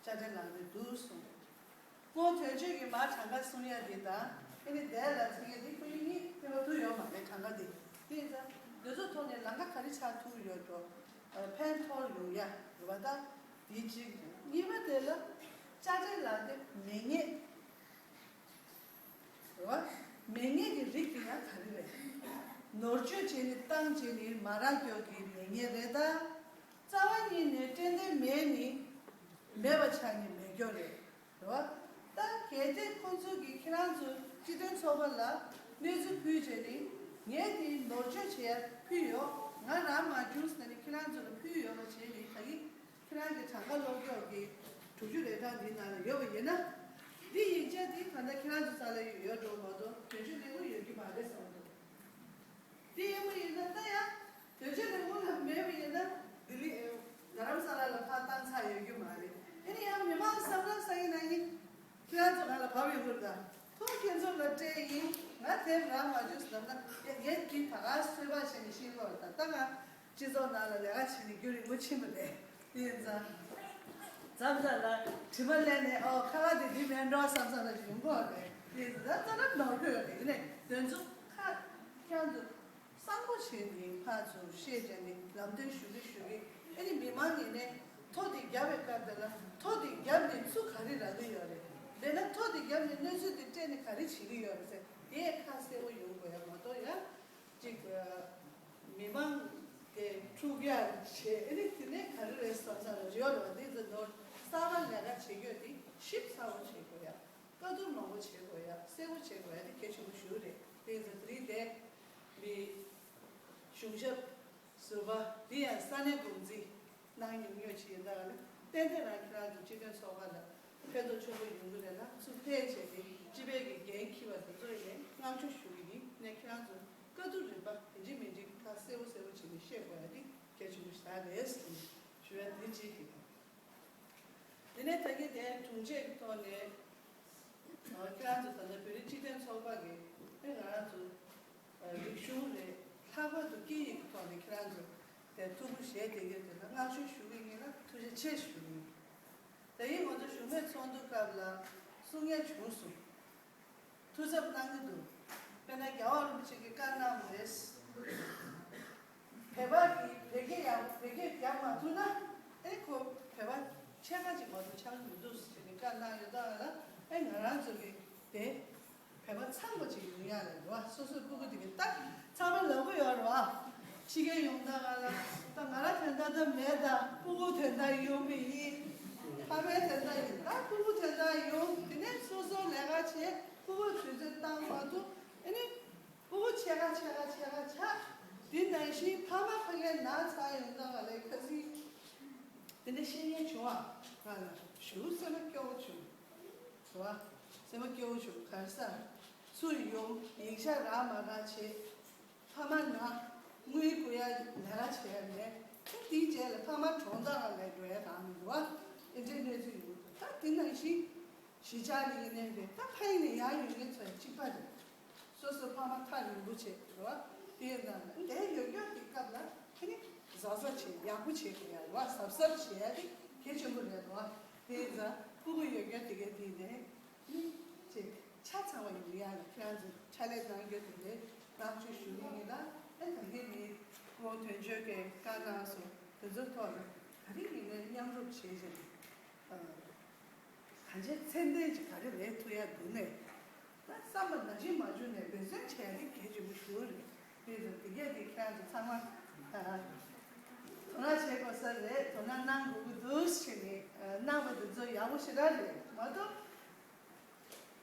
ཁྲལ་ལག་དེབ་འདུག་གསུངས། སྔོན་དོན་གཅོད་ཀྱིས་མར་གྲངས་ཀ་གསུང་ཡ་དེ་དང་ཨ་ནི་དེ་ལ་ཚིག་ཡ་དེ་ཁོ་གཉིས་གཉིས་ཕན་པ་ཐུག་ཡོད་མ་རེད། གྲངས་ཀ་དེ་དེ་ཡིན་ཙང་དེ་ཚོ་ཐོག་ནས་ལམ་ཁ་ག་རེ་ཆགས་ཐུབ་ཡོད་འགྲོ། ཕན་ཐོགས་ཡོང་ཡ་རེད་བ། ད་དེ་གཅིག་རེད། གཉིས་པ་དེ་ལ་དཔྱ་ཁྲལ་ལག་དེབ་མེད་ངེས། རེད་བ། མེད་ངེས་ཀྱི་རིགས་དེ་ཡང་ག་རེ་རེད། ནོར་བཅོས་བྱས་ནས་བཏང་བྱས་ནས་མ་རག་རྒྱུ་གི་མེད་ངེས་རེད་ད། རྩ་བ་ཉིད་ནས་དཀྲོལ་འདོད་མེད་ནི་མེད་པ་ཆགས་ནས་མེད་རྒྱུ་རེད། རེད་བ། ད་གལ་ཏེ་ཁོང་ཚོ་གིས་ཁྱེད་རང་ཚོ་སྤྱི་མཐུན་ཚོགས་པ་ལ་གནས་ཚུལ་ཕུལ་བྱས་ནས་ངས་དེ་ནོར་བཅོས་བྱས་ཕུལ་ཡོད། ང་རང་མ་བྱུང་ཟེར་ནས་ཁྱེད་རང་ཚོ་ལ་ཕུལ་ཡོད་པ་བྱས་ནས་ད་གིན། ཁྱེད་རང་གི་གྲངས་ཀ་ཀློག་ཀྱོག་གི་དྲུག་ཅུ་རེ་གྲངས་འདིའི་ནང་ལ་ཡོད་པ་ཡིན་ན། འདི་ཡིག་ཆ་འདི་ད་ལྟ་ཁྱེད་རང་ཚོ་རྩ་ལ་ཡོད་འགྲོ་མ་གཏོགས་དོན་གཅོད་ལས་ཁུངས་ཡོད་ཀྱི་མ་རེད་བསམ་འདུག་འདི་ཡིན་པ་ཡིན་ན་ད་ཡང་དོན་གཅོད་ལས་ཁུངས་ལ་མེད་པ་ཡིན་ན་ལྡི་ལི་རྡ་རམ་ས་ལ་ལ་ཕར་བཏང་ཚར་ཡོད་ཀྱི་མ་རེད། ཨ་ནི་ཡང་མི་མང་བསམ་བློ་བསམ་ཡིན་ན་ཡིན། ཁྱེད་རང་ཚོ་ང་ལ་བབ་ཡོང་གི་རེད་ད། ཐུགས་ཁྱེད་ཚོ་ལ་སྤྲད་ཡིན། ང་དེབ་རག་མ་བྱུང་ཟེར་ན་ཡ་ངས་འདི་ད་ག་སོས་པ་བྱས་ནས་ཤེས་ཀྱི་ཡོད་རེད་ད། ད་ང་སྤྱི་ཚོགས་ནང་ལ་ལས་ཀ་བྱས་ནས་རྒྱུན་རིང་པོ་ཕྱིན་པ་རེད། དེ་ཡིན་ཙང་མཚམས་མཚམས་ལ་དྲི་མ་ལན་ནས་ཨོ་ཁ་ཁ་དེ་འདི་མིན་འགྲོ་བསམ་བསམ་ལ་ཡོང་གི་ཡོད་རེད། དེ་ཡིན་ཙང་ད་ལྟ་ནོར་འཁྲུལ་ཡོད་རེད། ཡིན་ནའི་དོན་ཚུལ་ཁ་ཁྱེད་ཚོ། གསལ་པོ་བྱས་ནས་ཕར་ཚུར་བཤད་བྱས་ནས་ལམ་སྟོན་ཞུ་གི་ཞུ་གི་ཨ་ནི་མི་མང་ངོས་ནས་ཐོ་དེ་བརྒྱབ་པའི་སྐབས་དེ་ལ་ཐོ་དེ་བརྒྱབ་ནས་ཚུར་ག་རེ་རག་གི་ཡོད་རེད། དེ་ན་ཐོ་དེ་བརྒྱབ་ནས་གནས་ཚུལ་དེ་སྤྲད་ནས་ག་རེ་བྱེད་ཀྱི་ཡོད་རེད་ཟེར་དེ་ཁ་གསལ་པོ་ཡོང་དགོས་ཡ་མ་གཏོགས་ཡ་གཅིག་མི་མང་དེ་འཁྲུག་ཡ་བྱས་ཨ་ནི་དེ་ནས་ག་རེ་རེད་བསམ་ས་ལ་ཡོད་རེད་བ། དེ་ཚོ་ནོར་གསར་པ་ལས་ཀ་བྱེད་རྒྱུ་དེ་ཞིབ་ཚགས་པོ་བྱེད་དགོས་ཡ། བཀའ་བསྡུར་མང་པོ་བྱེད་དགོས་ཡ། གསལ་པོ་བྱེད་དགོས་ཡ་དེ་གལ་ཆེན་པོ་ཞིག་རེད། དེ་ཡིན་ཙང་དེ་རིང་དེ་མི་གཞུང་ཞབས་ཟུར་པ་འདི་ཡང་ས་གནས་འགོ་འཛིན་གནང་མྱོང་མྱོང་ཞིག་ཡིན་ད་ག་ནི་ཏན་ཏན་རང་ཁྱེད་རང་ཚོ་སྤྱི་མཐུན་ཚོགས་པ་ལ་ཕན་ཐོགས་ཆེན་པོ་ཡོང་གི་རེད་ལ། ཚུར་ཕེབས་བྱས་ཏེ་སྤྱི་པའི་གི་འགན་འཁྱེར་བ་དེ་ཚོ་ཡིན་ནས་མངགས་ཆོག་ཞུ་གི་ཡིན། ནས་ཁྱེད་རང་ཚོ་བཀའ་བསྡུར་རིམ་པ་དེ་འདྲ་མི་འདྲ་ཁ་གསལ་པོ་གསལ་པོ་བྱས་ནས་བཤད་དགོས་ཡ་དེ་གལ་ཆེན་པོ་ཞིག་རེད་ཞུ་ཡ་དེ་གཅིག་གི། དྲུང་ཆེ་གི་ཐོག་ནས་ཁྱེད་རང་ཚོ་ད་ལྟ་བོད་རིགས་སྤྱི་མཐུན་ཚོགས་པ་གི་ཨེ་ང་རང་ཚོ་རིག་གཞུང་རེད། ལྷག་པར་དུ་སྐད་ཡིག་གི་ཐོག་ནས་ཁྱེད་རང་ཚོ་དེ་ཐུགས་ཁུར་བཞེས་བསྡད་ཀྱི་དེ་ལ་བསྔགས་བརྗོད་ཞུ་གི་ཡིན་ལ་ཐུགས་རྗེ་ཆེ་ཞུ་གི་ཡིན། དེ་ཡིན་ང་ཚོ་བཞུགས་མོལ་ཚོགས་འདུ་སྐབས་ལ་གསུང་ཡ་བྱུང་སོང་། ཐུགས་འཚབ་གནང་གི་འདུག་དཔེར་ན་རྒྱལ་བ་རིན་པོ་ཆེ་གིས་བཀའ་གནང་བ་རེད། བོད་པ་གིས་བོད་སྐད་ཡག་བོད་སྐད་རྒྱག་མ་ཐུབ་ན་ཨེ་ཁོ་བོད་པ་ཕྱེད་ཀ་ཅིག་མ་གཏོགས་ཆགས་ཀྱི་མི་འདུག་ཟེར་ནས་བཀའ་གནང་ཡོད་ད་ལ་ཨེ་ང་རང་ཚོ་གི་དེ་བོད་པ་ཚང་མ་ཅིག་ཡོང་ཡ་ལ་རེད་བ། སོ་སོའི་སྤུ་གུ་དེ་གི་ད་ཚང་མ་ལབ་གི་ཡོད་རེད་བ། ཕྱི་རྒྱལ་ཡོང་ད་ག་ལ་ད་ང་རང་དོན་དག་ད་མེད་ད་སྤུ་གུ་དོན་དག་ཡོང་གི་ཡིན། ཕ་མའི་དོན་དག་ཡིན་ད་སྤུ་གུ་དོན་དག་ཡོང་དེ་ནས་སོ་སོ་ལས་ཀ་བྱེད་སྤུ་གུ་དུས་ཚོད་བཏང་མ་ཐུབ་ཨེ་ནི། ཕྲུ་གུ་ཕྱེད་ཀ་ཕྱེད་ཀ་ཕྱེད་ཀ་ཆགས། དེ་ནང་བཞིན་ཕ་མ་ཕ་གིར་ན་ཚ་ཡོང་ན་ག་ལེ་ཁ་སང་དེ་འདྲ་བཤད་མཁན་བྱུང་བ་ང་ལ་ཞུ་སེམས་པ་སྐྱོ་བོ་བྱུང་། རེད་བ། སེམས་པ་སྐྱོ་བོ་བྱུང་ག་རེ་ཟེར། ཚུར་ཡོང་ཡིག་ཆ་རག་མ་རག་བྱེད། ཕ་མ་ན་དངུལ་དགོས་ཡ་ལས་ཀ་བྱེད་ཡ་མེད། དེའི་རྗེས་ལ་ཕ་མ་གྲོངས་ད་ག་ལེ་འགྲོ་ཡ་རག་མི་འདུག་བ། དེ་འདྲའི་གནས་ཚུལ་ཡོང་འདུག་ད་དེ་ནང་བཞིན། གཞིས་ཆགས་ནས་ཡིན་ནའི་རེད་ད་ཕ་ཡིན་ནའི་ཡར་ཡོང་མཁན་ཚོ་ཡང་གཅིག་པ་རེད། སོ་སོ་ཕ་མ་ཐག་རིང་པོ་བྱས་རེད་བ། དེ་ཡིན་ན་འདས་ཡོད་ཡོད་ཀྱི་སྐབས་ལ་ཁྱེད་ནི་གཟབ་གཟབ་བྱེད་ཡག་པོ་བྱེད་དགོས་ཡ་རེད་བ། གཟབ་གཟབ་བྱེད་ཡ་དེ་གལ་ཆེན་པོ་རེད་བ། དེ་ཡིན་ཙང་སྤུ་གུ་ཡོད་ཡོད་དེ་གའི་དེ་ནས་ནི་ཅིག་ཆ་ཚང་བ་ཡོང་ཡ་ལ་ཁྱེད་རང་ཚོ་ཕྱག་ལས་གནང་རྒྱུ་དེ་ལས་བསྔགས་བརྗོད་ཞུ་གི་ཡིན་ལ་ཨེ་ད་གིན་ནི་སྐུ་ངོ་དོན་གཅོད་ཀྱིས་བཀའ་གནང་སོང་དེ་ཚོའི་ཐོག་ལ་ད་རིང་ཡིན་ནའི་མཉམ་རུབ་བྱེད་བཞིན། གང་ཅི་ཚད་ལྡན་ཅིག་ག་རེ་རེད་ཐུབ་ཡ་འདུག་ནས། ད་བསམ་པ་ནང་བཞིན་མ་བྱུང་ནས་འབད་བརྩོན་བྱས་ནས་གལ་ཆེན་པོ་ཞིག་རེད། དེ་ཚོ་དེ་གས་དེ་ཁྱེད་རང་ཚོ་ཚང་མ་དོ་སྣང་བྱེད་དགོས་ས་རེད། དོ་སྣང་གནང་དགོས་ཀྱི་འདུག་ཟེར་ནས་གནང་བ་དེ་ཚོ་ཡག་པོ་ཞེ་དྲག་རེད་མ་གཏོགས།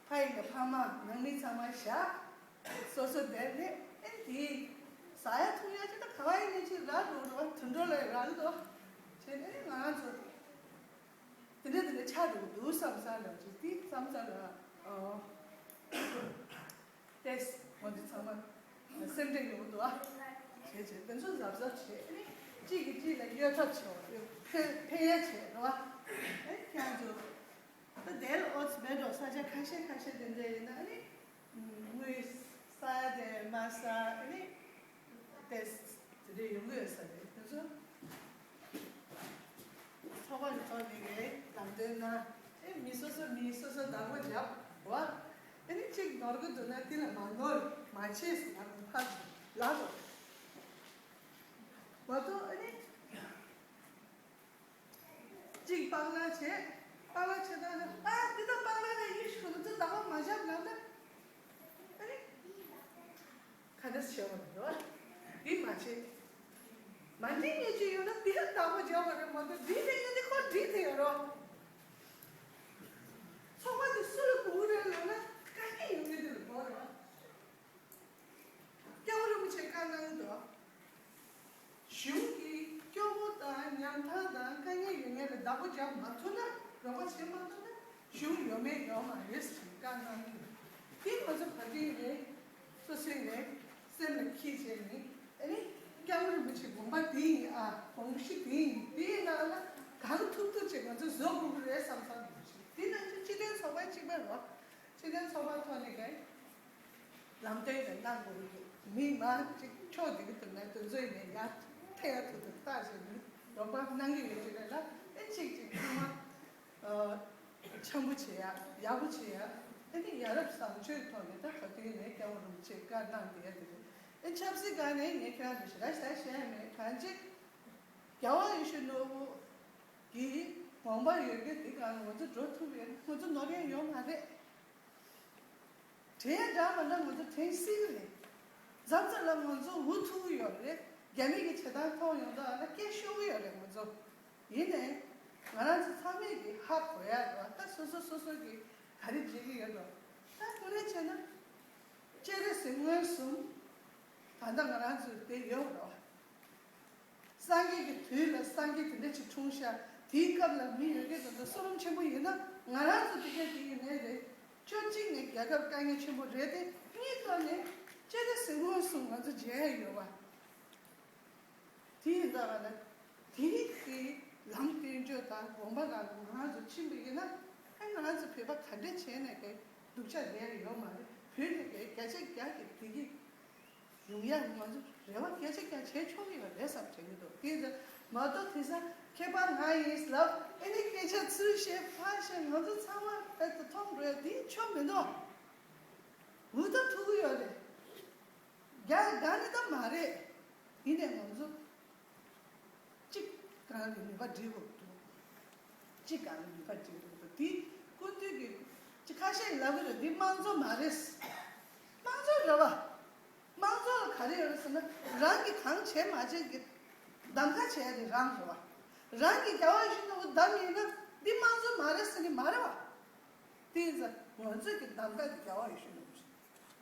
ཕ་ཡི་གི་ཕ་མ་ནང་མི་ཚང་མ་བཞག་སོ་སོ་བསྡད་ནས་ཨེ་དེ་ཟ་ཡ་འཐུང་ཡ་ཅི་ད་ག་བ་ཡིན་ནས་ཅི་ར་འགྲོ་འགྲོ་བ་དུད་འགྲོ་ལ་ར་འགྲོ་བྱས་ནས་ང་རང་ཚོ། དེ་འདྲ་དེ་འདྲ་ཆགས་འགྲོ་གི་འདུག་བསམ་ས་ལ་ཅིག་དེ་བསམ་ས་ལ་ཨོ། ཏེས་ང་ཚོ་ཚང་མ་སེམས་ཁྲལ་ཡོང་གི་འདུག་ཨ། བྱས་བྱས་དེ་ཚོ་གཟབ་གཟབ་བྱས་ནས་གཅིག་གིས་གཅིག་ལ་གཡོལ་ཐབས་བྱས་པ་ཕན་ཕན་ཡ་བྱས་འདུག་ཨ། ཨེ་ཁྱེད་ཚོ་ད་དེ་ལ་ཨོ་ཙི་མེད་འགྲོ་ས་ཆ་ཁ་ཤས་ཁ་ཤས་དེ་འདྲ་ཡིན་ན་ཨ་ནི། དངུལ་ས་དེ་མ་ས་ཨ་ནི་དེ་དེ་འདྲ་ཡོང་གི་ཡོད་ས་རེད་དེ་ཚོ། ཚོགས་པ་ནས་ཐོག་ནས་ངས་ལམ་སྟོན་ན་ཨེ་མི་སོ་སོ་མི་སོ་སོ་བདག་པོ་རྒྱབ་བ་ཨ་ནི་གཅིག་ནོར་གི་འདུག་ན་དེ་ལ་མ་ནོར་མ་བྱེད་ཟེར་ན་ཕར་ལ་རོ་མ་གཏོགས་ཨ་ནི། གཅིག་སྤང་བླང་བྱས། སྤང་བླང་བྱས་ད་ནི་ཨ་འདི་ལྟར་སྤང་བླང་ལ་ཡིད་ཞུ་ནི་ཚོ་བདག་པོ་མ་བཞག་ན་ད་ཨ་ནི་ག་འདྲ་བྱེད་པ་རེད་བ། འདི་མ་བྱེད། མ་འདི་ངས་ཅི་ཡོད་ན་འདི་ལ་བདག་པོ་རྒྱག་པ་རེད་མ་གཏོགས་འདི་ལས་ངས་འདི་ཁོ་འདི་དེ་ཡོད་རོ། ཚོགས་པ་འདི་སུ་ལ་དགོས་རེད་ལབ་ན་དཀའ་ངལ་ཡོད་མེད་དེ་ལ་དགོས་རེད་བ། སྐྱབས་མགོན་རིན་པོ་ཆེས་བཀའ་གནང་གི་འདུག་གཞུང་གིས་སྐྱོ་པོ་དང་ཉམ་ཐག་དང་དཀའ་ངལ་ཡོད་མཁན་ལ་བདག་པོ་རྒྱག་མ་ཐུབ་ན་རོགས་པ་བྱེད་མ་ཐུབ་ན་གཞུང་ཡོད་མེད་ཡོད་མ་རེད་ཟེར་བཀའ་གནང་གི་འདུག་དེ་ང་ཚོ་བར་དེ་ནས་སོ་སོའི་ནས་སེམས་ལ་འཁྱེར་བྱས་ནས་ཨ་ནི་སྐྱབས་མགོན་རིན་པོ་ཆེའི་དགོངས་པ་དེ་ཡིན་ཨ་དགོངས་གཞི་དེ་ཡིན་དེའི་ནང་ལ་གང་ཐུབ་ཐུབ་བྱས་ང་ཚོ་བཟོ་དགོས་ཀྱི་རེད་བསམ་བསམ་འདུག་དེ་ནང་བཞིན་སྤྱི་མཐུན་ཚོགས་པ་གཅིག་པ་རོགས། སྤྱི་མཐུན་ཚོགས་པ་ཐོག་ནས་ཀྱང་ལམ་སྟོན་ཀྱང་གནང་དགོས་ཀྱི་འདུག་མི་མང་གཅིག་ཕྱོགས་འདི་གི་དུ་ནས་དེ་ཚོ་ཡིན་ནས་ཡར་ཐེ་ཡ་ཐུ་དུ་ལྟ་བྱས་ནས་རོགས་པ་གནང་གི་ཡོད་ཀྱི་རེད་ལ་ཨེ་གཅིག་གཅིག་ཚང་མ་འཆམ་པོ་བྱེད་ཡ་ཡག་པོ་བྱེད་ཡ་ཨེ་ནི་ཡ་རབས་བཟང་སྤྱོད་ཐོག་ནས་ད་ག་དུས་ནས་སྐྱབས་མགོན་རིན་པོ་ཆེས་བཀའ་གནང་བསྡད་ཡ་དེ་རེད། ཨེ་ཆབ་སྲིད་སྒང་ནས་ངས་ཁྱེད་རང་ཚོ་ཞེ་དྲག་ཞེ་དྲག་བཤད་ཡ་མེད་གང་ཅི། རྒྱལ་བ་ཡིད་བཞིན་ནོར་བུ་གི་དགོངས་པ་ཡོད་རྒྱུ་དེ་གང་ང་ཚོ་འགྲོ་ཐུབ་ཡོད་ང་ཚོ་ནོར་ཡ་ཡོད་མ་རེད། དྲན་འདྲ་མ་འདྲ་ང་ཚོ་དྲན་སྲིད་རེད། མཚམས་མཚམས་ལ་ང་ཚོ་འུ་ཐུག་གི་ཡོད་རེད། རྒྱ་མི་གི་བྱེད་སྟངས་མཐོང་ཡོང་དུས་ཨ་ན་སྐད་ཤོར་གི་ཡོད་རེད་ང་ཚོ། ཡིན་ནའི་ང་རང་ཚོ་ཚང་མས་ཀྱི་ཧ་གོ་ཡ་རེད་བ། ད་སོ་སོ་སོ་སོ་གི་ག་རེ་བྱེད་ཀྱི་ཡོད་རེད། ད་དངོས་གནས་བྱས་ན་སྤྱན་རས་གཟིགས་མངོན་སུམ་ད་ལྟ་ང་རང་ཚོ་དེ་ཡོད་རེད་བ། སངས་རྒྱས་ཀྱི་དུས་ལ་སངས་རྒྱས་དེ་འདྲ་ཅིག་འཁྲུངས་ཤག་དེའི་སྐབས་ལ་མི་ཡོད་མཁན་དེ་ཚོ་བསོད་ནམས་ཆེན་པོ་ཡིན་ན་ང་རང་ཚོ་དེ་ག་དེ་ཡིན་ནའི་རེད། ཕྱོགས་གཅིག་ནས་རྒྱལ་ཁབ་དཀའ་ངལ་ཆེན་པོ་རེད་དེ་གཉིས་ཐོག་ནས་སྤྱན་རས་གཟིགས་མངོན་སུམ་ང་ཚོ་མཇལ་ཡ་ཡོད་བ། དེ་ཡིན་ད་བ་ལ་དེའི་གི་ལམ་སྟོན་བརྗོད་དང་དགོངས་པ་རང་ང་རང་ཚོ་ཕྱིན་པ་ཡིན་ན་ ང་རང་ཚོ་བོད་པ་ག་འདྲ་བྱས་ནས་ཀྱི་སྡུག་ཅག་རེད་ཡོད་མ་རེད། བོད་ནས་ཀྱི་བརྒྱ་ཆ་བརྒྱ་གི་བདེ་སྐྱིད་ཡོང་ཡ་ང་ཚོ་རེ་བ་བརྒྱ་ཆ་བརྒྱ་བྱས་ཆོག་གི་ཡོད་རེད་བསམ་དྲན་གྱི་འདུག་དེ་ཚོ་མ་གཏོགས་དེང་སང་ཁྱད་པར་ང་ཡིན་ལབ་ཨེ་ནི་སྐད་ཆ་ཚུར་བཤད་ཕར་བཤད་ང་ཚོ་ཚང་མ་ཨེ་ད་མཐོང་འགྲོ་ཡ་དེ་ཆོ་མི་འདུག་འུ་ད་ཐུག་གི་ཡོད་རེད། རྒྱ་དགའ་ནི་ད་མ་རེད། ཡིན་ནའི་ང་ཚོ་གཅིག་གང་ལ་ནུས་པ་འགྲིག་དགོས་འདུག་གཅིག་གང་ལ་ནུས་པ་འགྲིག་དགོས་འདུག་དེ་སྐུ་མདུན་གྱི་ཅི་ཁ་ཤས་ལབ་གི་རེད། འདི་དམངས་གཙོ་མ་རེད། དམངས་གཙོ་རེད་བ། དམངས་གཙོ་ལ་ག་རེ་ཡོད་རེད་ཟེར་ན་རང་གིས་གང་བྱས་མ་བྱས་ཀྱི་གདམ་ག་བྱས་ཏེ་རང་རེད་བ། རང་གིས་རྒྱལ་བ་ཡིད་བཞིན་ནོར་བུ་གདམ་ཡིན་ན་འདི་དམངས་གཙོ་མ་རེད་ཟེར་ནི་མ་རེད་བ། དེ་ཡིན་ཙང་ང་ཚོས་ཀྱི་གདམ་ག་དེ་རྒྱལ་བ་ཡིད་བཞིན་ནོར་བུ་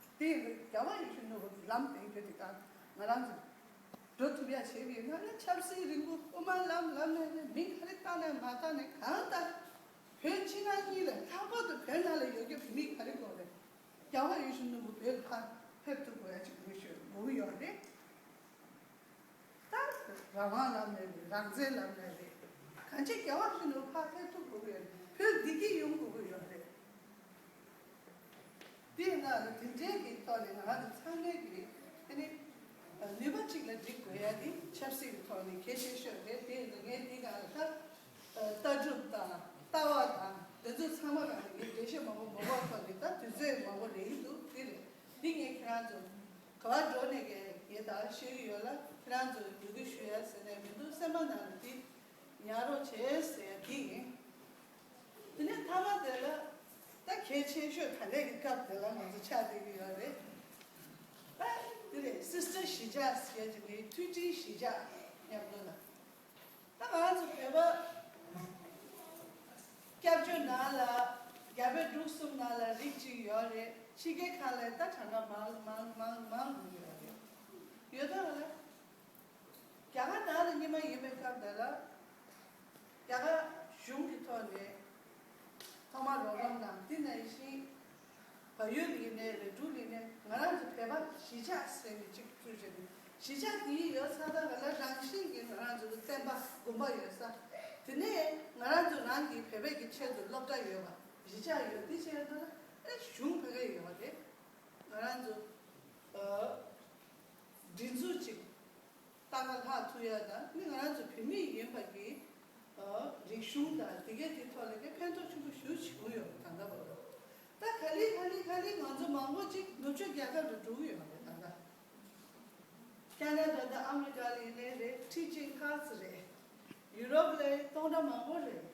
རེད། དེ་ཡིན་ཙང་རྒྱལ་བ་ཡིད་བཞིན་ནོར་བུ་གི་ལམ་སྟོན་རྒྱུ་དེ་ག་ང་རང་ཚོ་འགྲོ་ཐུབ་ཡ་བྱེད་པའི་ངང་ནས་ཆབ་སྲིད་རིང་པོ་དབུ་མ་ལམ་ལམ་ནས་ནས་མིང་ག་རེ་བཏགས་ནས་མ་བཏགས་ནས་གང་ལྟར་བོད་ཕྱི་ནང་གཉིས་ལ་ལྷག་པར་དུ་བོད་ནང་ལ་ཡོད་རྒྱུ་བོད་མི་ག་རེ་དགོས་རེད། རྒྱལ་བ་ཡིད་བཞིན་ནོར་བུ་བོད་ལ་ཕར་ཕེབས་ཐུབ་དགོས་ཡ་ཅིག་དགོས་ཤོད་དགོས་ཀྱི་ཡོད་རེད། ད་རང་དབང་ལམ་ནས་རེད། རང་བཙན་ལམ་ནས་རེད། གང་ཅི་རྒྱལ་བ་ཡིད་བཞིན་ནོར་བུ་ཕར་ཕེབས་ཐུབ་དགོས་ཀྱི་ཡོད་རེད། བོད་བདེ་སྐྱིད་ཡོང་དགོས་ཀྱི་ཡོད་རེད། དེས་ན་དེ་འདྲའི་གི་ཐོག་ནས་ང་རང་ཚོ་ཚང་མས་ཀྱི་ཨ་ནི་ནུས་པ་གཅིག་ལ་སྒྲིལ་དགོས་ཡ་དེ་ཆབ་སྲིད་ཀྱི་ཐོག་ནས་གལ་ཆེ་ཤོས་རེད། དེ་ཡིན་ཙང་ངས་འདི་ག་ལ་ད་ལྟ་གྲུབ་དང་ལྟ་བ་དང་དེ་ཚོ་ཚང་མ་ག་ནས་ངས་འགྲེལ་བཤད་མང་པོ་མང་པོ་ཐོག་ནས་ད་དུས་ཚོད་མང་པོ་རེད་ཀྱི་འདུག་དེ་རེད། འདི་ངས་ཁྱེད་རང་ཚོ་ག་བ་འགྲོ་ནས་ཀྱི་ངས་ད་ཤེས་ཀྱི་ཡོད་ལ་ཁྱེད་རང་ཚོ་ཡོད་རྒུ་ཞུ་ཡ་ཟེར་ནས་མི་འདུག་སེམས་པ་ནང་ལ་འདི་ཉར་རོགས་བྱེད་ཟེར་ཡ་འདི་ཡིན། དེ་ནས་མཐའ་མ་དེ་ལ་ད་གལ་ཆེ་ཤོས་ད་ལན་གྱི་སྐབས་དེ་ལ་ང་ཚོ་ཆགས་བསྡད་ཀྱི་ཡོད་རེད། ཨ་དེ་རེད། སིས་ཊར་གཞིས་ཆགས་ཟེར་གྱི་ནི་མཐུན་སྒྲིལ་གཞིས་ཆགས་མཉམ་དུ་ལ། ད་ང་ཚོ་བོད་པ་སྐྱབས་བཅོལ་ནང་ལ་རྒྱ་བལ་འབྲུག་གསུམ་ནང་ལ་རིགས་གཅིག་ཡོད་རེད། ཕྱི་རྒྱལ་ཁག་ལ་ད་གྲངས་ཀ་མང་མང་མང་མང་དགོས་ཡོད་རེད། ཡོད་ད་ལ། རྒྱ་གར་ནང་ལ་སྔོན་མ་ཡིན་པའི་སྐབས་དེ་ལ་རྒྱ་གར་གཞུང་གི་ཐོག་ནས་ཐོག་མར་རོགས་རམ་གནང་། དེ་ནང་བཞིན་བལ་ཡུལ་ཡིན་ནའི་རེད། འབྲུག་ཡིན་ནའི་ང་རང་ཚོ་བོད་པ་གཞིས་ཆགས་ཟེར་ནས་གཅིག་བཙུགས་བྱས་ནས་གཞིས་ཆགས་དེའི་ཡོད་ས་དང་ང་ལ་རང་བཞིན་གྱིས་ང་རང་ཚོ་གི་བསྟན་པ་དགོན་པ་ཡོད་ས། དེ་ནས་ང་རང་ཚོ་རང་གི་བོད་པའི་གི་ཆེད་དུ་སློབ་གྲྭ་ཡོད་པ་གཞིས་ཆགས་ཡོད། དེ་བྱས་ན་ཨེ་གཞུང་ཕ་གི་ཡོད་རེད། ང་རང་ཚོ་ཨ་སྒྲིག་འཛུགས་གཅིག་ཏང་ཁ་ལྷག་ཐུབ་ཡ་དང་ནི་ང་རང་ཚོ་བོད་མི་ཡིན་པ་གི་ཨ་རིག་གཞུང་དང་དེ་གའི་དེ་ཐོག་ལ་ནི་ཕན་ཐོགས་ཆེན་པོ་ཞེ་པོ་བྱུང་ཡོད་ད་ལྟ་བར་དུ། ད་ག་ལེ་ག་ལེ་ག་ལེ་ང་ཚོ་མང་པོ་ཅིག་ནུབ་ཕྱོགས་རྒྱལ་ཁབ་ལ་འགྲོ་གི་ཡོད་རེད། ད་ལྟ་ཁ་ན་ཌ་དང་ཨ་མི་རི་ཀ་ལ་ཡིན་ནའི་རེད། ཁྲི་ཆེན་ཁག་ཙམ་རེད། ཡུ་རོབ་ལ་སྟོང་ཕྲག་མང་པོ་རེད།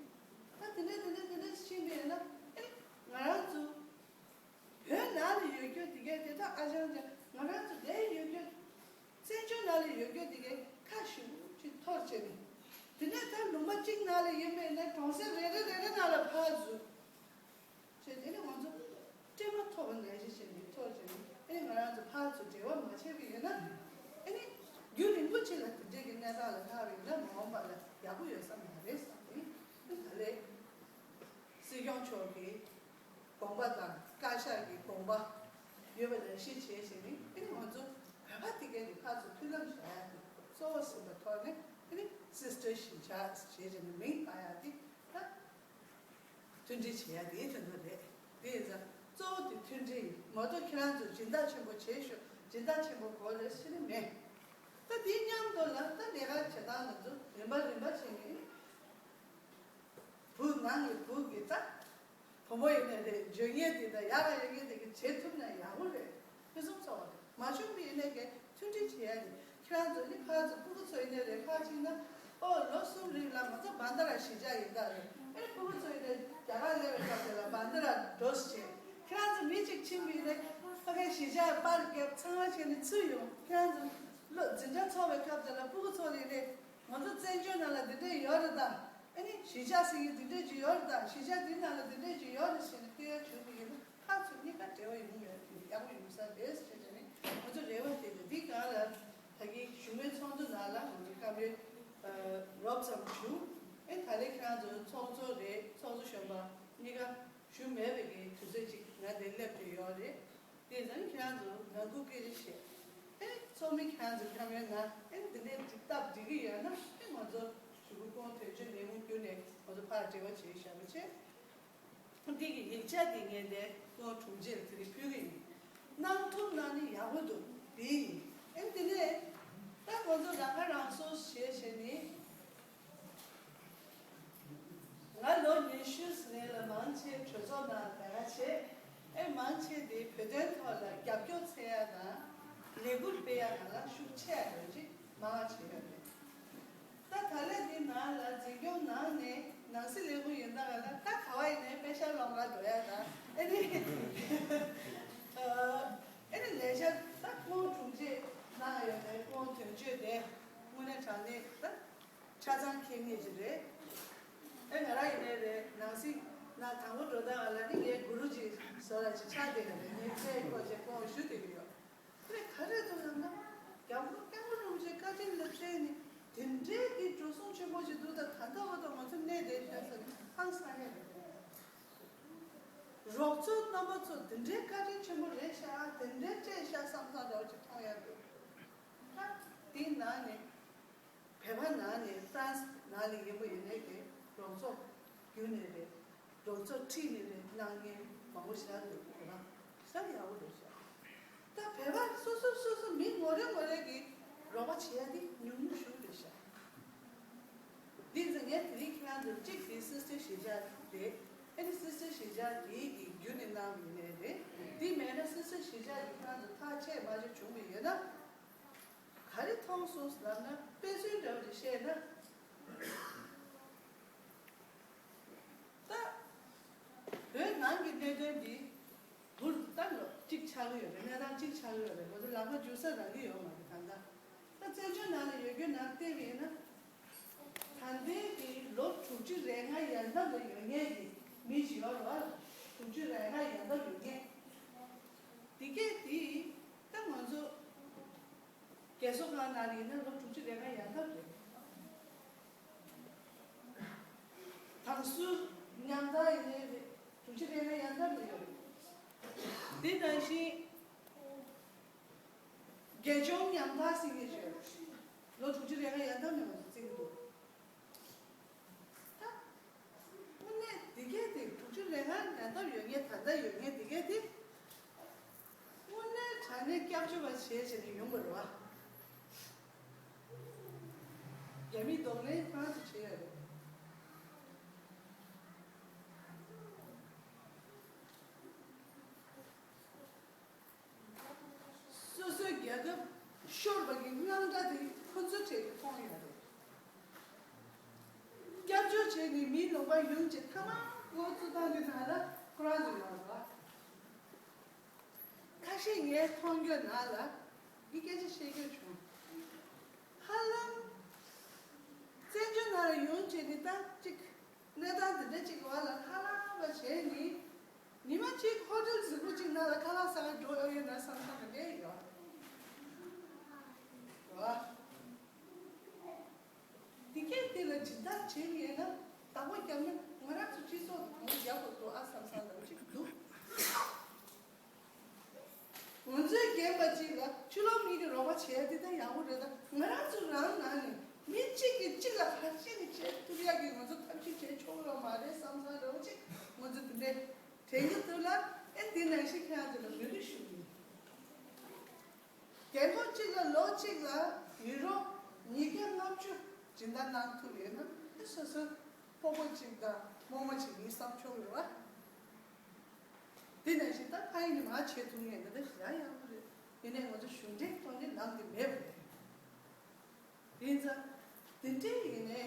ད་དེ་འདྲ་དེ་འདྲ་དེ་འདྲ་ཕྱིན་པ་ཡིན་ན་ཨེ་ང་རང་ཚོ་བོད་ནང་ལ་ཡོད་རྒྱུ་དེ་གས་དེ་དག་ཨ་ཅང་ཅང་ང་རང་ཚོ་དེ་ཡོད་རྒྱུ། བཙན་བྱོལ་ནང་ལ་ཡོད་རྒྱུ་དེ་གས་ཁ་ཤུགས་ཅིག་འཐོར་བྱས་ནས། དེ་ནས་ད་ལུང་པ་གཅིག་ནང་ལ་ཡིན་པས་ན་གྲོང་གསེབ་རེ་རེ་རེ་རེ་ནང་ལ་ཕར་འཛུལ་བྱས། དེ་ནས་ང་ཚོ་སྤྲད་མ་ཐུབ་པ་ནང་བཞིན་བྱས་ནས་འཐོར་བྱས་ནས་ཨེ་ང་རང་ཚོ་ཕར་ཚུར་འབྲེལ་བ་མ་བྱས་པ་ཡིན་ན་ཨེ་ནི་རྒྱུན་རིང་པོ་ཅིག་ལ་དེ་འདྲའི་གི་གནས་སྟངས་ལ་ལྷག་པ་ཡིན་ན་མ་འོངས་པ་ལ་ཡག་པོ་ཡོད་ས་མ་རེད་བསམ་ནས་ཨེ་ད་ལས། སྲིད་སྐྱོང་མཆོག་གི་དགོངས་པ་དང་བཀའ་ཤག་གི་དགོངས་པ་ཡོད་པ་ནང་བཞིན་བྱས་བྱས་ནས་ཨ་ནི་ང་ཚོ་བོད་པ་དེ་གས་ཀྱི་ཕར་ཚུར་མཐུན་ལམ་བཞག་ཡ་དེ་གཙོ་བོ་ཟིན་པ་ཐོག་ནས་ཨ་ནི་སིས་ཊར་གཞིས་ཆགས་ཞེས་བྱས་ནས་མིང་བཏགས་ཡ་དེ་ད་མཐུན་སྒྲིལ་བྱེད་ཡ་དེ་དོན་དག་རེད། དེ་ཡིན་ཙང་གཙོ་བོ་དེ་མཐུན་སྒྲིལ་ཡིན་མ་གཏོགས་ཁྱེད་རང་ཚོ་སྦྱིན་བདག་ཆེན་པོ་བྱེད་ཤོག་སྦྱིན་བདག་ཆེན་པོ་དགོས་རེད་ཟེར་ནི་མེད། ད་དེའི་མཉམ་དུ་ལ་ད་ལས་ཀ་བྱེད་སྟངས་ང་ཚོ་རིམ་པ་རིམ་པ་བྱས་ནས། བུ་ནང་གི་བུ་གི་ད། བུ་མོ་ཡིན་ནའི་རེད། འཇོན་ངེས་དེ་དང་ཡག་ག་ཡོད་ངེས་དེ་གི་བྱེད་ཐུབ་ན་ཡག་པོ་རེད། ཕུན་སུམ་ཚོགས་པ་རེད། མ་བྱུང་བ་ཡིན་ནའི་གི་མཐུན་སྒྲིལ་བྱེད་ཡ་རེད། ཁྱེད་རང་ཚོ་ནི་ཕར་ཚུར་ཕྲུ་གུ་ཚོ་ཡིན་ནའི་རེད། ཕར་ཕྱིན་ན་ཨོ་ལོ་གསུམ་རིང་ལ་ང་ཚོ་བན་ད་ར་གཞིས་ཆགས་ཡིན་ད་རེད། ཨེ་ཕྲུ་གུ་ཚོ་ཡིན་ནའི་རྒྱ་གར་སླེབས་པའི་སྐབས་དེ་ལ་བན་ད་ར་འགྲོ་ཟེར་བྱས། ཁྱེད་རང་ཚོ་མི་གཅིག་ཕྱིན་པ་ཡིན་ནའི་ཕ་གའི་གཞིས་ཆགས་པར་རྒྱབ་ཚང་མ་བྱས་ནས་ཚུར་ཡོང་། ཁྱེད་རང་ཚོ་ལོ་འཛིན་གྲྭ་ཚོགས་པའི་སྐབས་དེ་ལ་ཕྲུ་གུ་ཚོ་ཡིན་ནའི་ང་ཚོ་བཙན་བྱོལ་ནང་ལ་འདི་འདྲ་ཡོད་རེད་ད། ཨ་ནི་གཞིས་ཆགས་ཟེར་མཁན་འདི་འདྲས་ཅིག་ཡོད་རེད་ད། གཞིས་ཆགས་འདི་ནང་ལ་འདི་འདྲས་ཅིག་ཡོད་རེད་ཟེར་ནས་སྟོན་ཡ་བྱུང་བ་ཡིན་ན་ཕར་ཚུར་གཉིས་ཀ་འབྲེལ་བ་ཡོང་ཡ་དེ་ཡག་པོ་ཡོང་ས་རེད་ཟེར་བྱས་ནས་ང་ཚོ་རེ་བ་དེ་རེད། འདི་གང་ལ་ད་གིན་བཞུགས་མོལ་ཚོགས་འདུ་ནང་ལ་ང་ཚོ་སྐབས་རེ་རོབ་ཙམ་བྱུང་། ཨེ་ད་ལས་ཁྱེད་རང་ཚོ་ཚོགས་གཙོ་རེད། ཚོགས་གཙོ་གཞོན་པ་གཉིས་ཀ་བཞུགས་མེད་པའི་གི་དུས་ཚོད་ཅིག་ང་འདིར་སླེབས་བསྡད་ཡོད་རེད། དེ་ཡང་ཁྱེད་རང་ཚོ་ནང་ཁུལ་སྐད་ཆ་བཤད། ཨེ་ཚོགས་མི་ཁྱེད་རང་ཚོ་ཁྱམས་ཡོད་ན་ཨེ་འདི་ནས་འགྲིག་སྟབས་འགྲིག་གི་ཡོད་ན་ཨེ་ང་ཚོ་གཞུག་གུ་ཁོང་དོན་གཅོད་ལས་ཁུངས་བརྒྱུད་ནས་ང་ཚོ་ཕར་འབྲེལ་བ་བྱེད་ཤག་པ་བྱེད། འདི་གི་ཡིག་ཆ་འདི་ངས་དེ་སྐུ་ངོ་དྲུང་ཆེར་དེ་རིང་ཕུལ་གི་ཡིན། གནང་ཐུབ་ན་ནི་ཡག་པོ་འདུག་འདི་ཡིན། ཨེ་འདི་ནས་ད་ང་ཚོ་རང་ཁ་རང་གསོ་བྱས་བྱས་ནི། ང་ལོ་ཉི་ཤུ་ཟིན་ལ་མང་ཆེ་གྲོས་ཚོགས་ནང་ལས་ཀ་བྱས། ཨེ་མང་ཆེ་འདི་བོད་དོན་ཐོག་ལ་རྒྱབ་སྐྱོར་འཚོལ་ཡ་དང་ལས་འགུལ་སྤེལ་ཡ་ནང་ལ་ཤུགས་ཆེ་ཡ་ཡོད་ཅིག་མང་བ་བྱས་ཡོད་རེད། ད་ད་ལན་འདི་ནང་ལ་འཛིན་སྐྱོང་ནང་ནས་ནང་སྲིད་ལས་ཁུངས་ཡིན་ད་ག་ལ་ད་ག་བ་ཡིན་ནའི་པེ་ཤ་ལོང་ག་འགྲོ་ཡ་ད་ཨེ་ནི་ཨེ་ནི་ལས་བྱ་ད་སྐུ་ངོ་དྲུང་ཆེ་གནང་ཡོད་དེ་སྐུ་ངོ་དོན་གཅོད་དེ་དངོས་གནས་དྲང་གནས་ད་ཆ་ཚང་མཁྱེན་ངེས་ཅིག་རེད། ཨེ་ང་རང་ཡིན་ནའི་རེད་ནང་སྲིད་ནང་དང་པོ་འགྲོ་ད་ག་ལ་ནི་ངའི་གུ་རུ་ཅིག་བཟོ་ལ་ཅིག་ཆགས་བསྡད་ཡོད་རེད། ངའི་ཚེ་ཁོ་ཅེ་སྐུ་ངོ་ཞུ་བསྡད་ཀྱི་ཡོད། དེ་ག་རེ་འདུག་ལབ་ན། རྒྱལ་བ་སྐྱབས་མགོན་རིན་པོ་ཆེ་བཀའ་དྲིན་ལ་བརྟེན་ནས་དེ་འདྲའི་གི་འགྲོ་སོང་ཆེན་པོ་ཞིག་འདུག་ད་ད་ལྟ་བར་དུ་ང་ཚོ་གནས་བསྡད་བཞག་ས་ནི་ཧང་སང་ཡ་རེད། རོགས་ཚོ་རྣམ་པ་ཚོ་དེ་འདྲའི་བཀའ་དྲིན་ཆེན་པོ་རེད་ཤག་དེ་འདྲའི་སྤྲད་ཤག་བསམ་བསམ་འདྲ་བོ་ཅིག་མཐོང་ཡ་འདུག་ད་དེའི་ནང་ནས་བོད་པ་ནང་ནས་ཧྥ་རན་སི་ནང་ནས་ཡིན་པ་ཡིན་ནའི་གི་རོགས་ཚོགས་བརྒྱུད་ནས་རེད། རོགས་ཚོགས་ཁྲིད་ནས་རེད་གནང་མཁན་མང་པོ་ཞིག་འདུག་བོད་པ་ཞེ་དྲག་ཡག་པོ་རེད་ཤག་ད་བོད་པ་སོ་སོ་སོ་སོ་མི་ངོ་རེ་ངོ་རེ་གིས་རོགས་པ་བྱེད་ཡ་དེ་ཉུང་ཉུང་ཞིག་རེད་ཤག་འདི་ཚོ་ངས་དེ་རིང་ཁྱེད་རང་ཚོར་གཅིག་དེ་སི་སི་ཊར་གཞིས་ཆགས་རེད། ཨ་ནི་སི་སི་ཊར་གཞིས་ཆགས་དེ་གི་བརྒྱུད་ནས་གནང་བ་ཡིན་ནའི་རེད། འདི་མེད་ན་སི་སི་ཊར་གཞིས་ཆགས་ཀྱི་ཁྱེད་རང་ཚོ་ཐག་ཆད་མ་ཆད་བྱུང་བ་ཡོད་ན། ག་རེ་མཐོང་སོང་ལབ་ན་དཔེ་མཚོན་འདྲ་བོ་ཅིག་བཤད་ན། ད་བོད་ནང་གི་གནད་དོན་འདི་འུར་ད་ལོ་གཅིག་ཆགས་ཀྱི་ཡོད་རེད། གནས་སྟངས་གཅིག་ཆགས་ཀྱི་ཡོད་རེད། ང་ཚོ་ལག་པ་འཇུ་ས་རག་གི་ཡོད་མ་རེད་ད་ལྟ། ད་བཙན་བྱོལ་ནང་ལ་ཡོད་རྒྱུ་ནང་བལྟས་པ་ཡིན་ན། ད་ལྟའི་གི་ལོ་དྲུག་ཅུ་རེ་ལྔ་ཡན་འདབ་ལ་ཡོད་མཁན་གྱི་མི་ཞིག་ཡོད་རེད་བ། དྲུག་ཅུ་རེ་ལྔ་ཡན་འདབ་ཡོད་མཁན། དེ་གས་དེ་ད་ང་ཚོ་རྒས་གསོ་ཁང་ནང་ལ་ཡིན་ན་ལོ་དྲུག་ཅུ་རེ་ལྔ་ཡན་འདབ་རེད། དྭང་བསུ་ཉམ་ཐག་ཡིན་ནའི་རེད། དྲུག་ཅུ་རེ་ལྔ་ཡན་འདབ་ལ་ཡོད་རེད། དེ་ནང་བཞིན། དགེ་སྦྱོང་ཉམ་ཐག་ཟེར་མཁན་ཞིག་ཡོད་རེད། ལོ་དྲུག་ཅུ་རེ་ལྔ་ཡན་འདབ་ནས་ང་ཚོ་བརྩི་གི་འདུག་ད་དངོས་གནས་དེ་གས་དེ་དྲུག་ཅུ་རེ་ལྔ་ཡན་འདབ་ཡོད་མཁན་ད་ལྟ་ཡོད་མཁན་དེ་གས་དེ་དངོས་གནས་དྲང་གནས་སྐྱབས་བཅོལ་བ་བྱས་བྱས་ནས་ཡོང་དགོས་རེད་བ། རྒྱ་མིས་གདོང་ལེན་གང་ཙམ་བྱས་ཡོད་རེད། སོ་སོའི་རྒྱལ་ཁབ་ཤོར་བ་གི་དངངས་སྐྲག་དེ་ཁོ་ཚོའི་གྲས་ཀྱིས་མཐོང་ཡོད་རེད། སྐྱབས་བཅོལ་བྱས་ནས་མིའི་ལུང་པ་ཡོང་བྱས་མཐའ་མ་འགོ་བཙུགས་སྟངས་དེ་ནང་ལ་ཁོ་རང་ཚོ་ཡོད་རེད་བ། ཁ་ཤས་ངས་མཐོང་རྒྱུ་ནང་ལ་འདི་སྐད་ཆ་བཤད་རྒྱུ་བྱུང་། ཧ་ལམ་བཙན་བྱོལ་ནང་ལ་ཡོང་བྱས་ནས་ད་ཅིག་གནས་སྟངས་དེ་འདྲ་ཅིག་གི་བར་ལ་ལྷ་ལྷ་བ་བྱས་ནས། ཉི་མ་གཅིག་ཧོ་ཊེལ་རྫིག་པོ་གཅིག་ནང་ལ་ཁ་ལག་ཟ་ག་འགྲོ་ཡོད་ཡོད་ན་བསམ་བསམ་ག་འདྲ་ཡོད། བ། དེ་གས་དེ་ལ་སྦྱིན་བདག་བྱེད་མཁན་ཡིན་ན་བདག་པོ་བརྒྱབ་ན་ང་རང་ཚོ་སྤྱི་ཚོགས་དང་གང་རྒྱག་དགོས་འདུག་ཨ་བསམ་བསམ་འདྲ་བོ་གཅིག་འདུག་ང་ཚོའི་རྒན་པ་གཅིག་ལ་ཕྱི་ལོགས་མི་གི་རོགས་པ་བྱས་ཏེ་ད་ཡག་པོ་རེད། ད་ང་རང་ཚོ་རང་ནང་ནས་མི་གཅིག་གིས་གཅིག་ལ་ག་ཅི་ནས་བྱེད་ཐུབ་ཡག་གི་ང་ཚོ་ཐབས་ཤེས་བྱེད་ཆོག་ཡོད་མ་རེད་བསམ་བསམ་འདྲ་བོ་གཅིག་ང་ཚོ་དེ་འདྲའི་དྲན་གྱི་འདུག་ལ། ཨེ་འདི་ནང་བཞིན་ཁྱེད་རང་ཚོ་ལ་འབོད་སྐུལ་ཞུ་གི་ཡིན། རྒན་གོག་གཅིག་ལ་ལོ་གཅིག་ལ་ཡུ་རོ་ཉིས་བརྒྱ་ལྔ་བཅུ་སྦྱིན་བདག་གནང་ཐུབ་ཡོད་ན་ཨེ་སོ་སོ་ཕོ་མོ་གཅིག་དང་རྨོ་མོ་གཅིག་ཡིན་བསམ་ཆོག་ཡོད་པ། དེ་ནང་བཞིན་ད་ཕ་ཡིས་ནི་མ་བྱེད་ཐུབ་ངེས་འདི་འདྲ་ཞིག་ཡང་ཡག་པོ་རེད། ཡིན་ནའི་ང་ཚོ་གཞུང་འབྲེལ་ཐོག་ནས་ལམ་འདི་མེད་པ་རེད། ཡིན་ཙང་། དེ་འདྲའི་ཡིན་ནའི།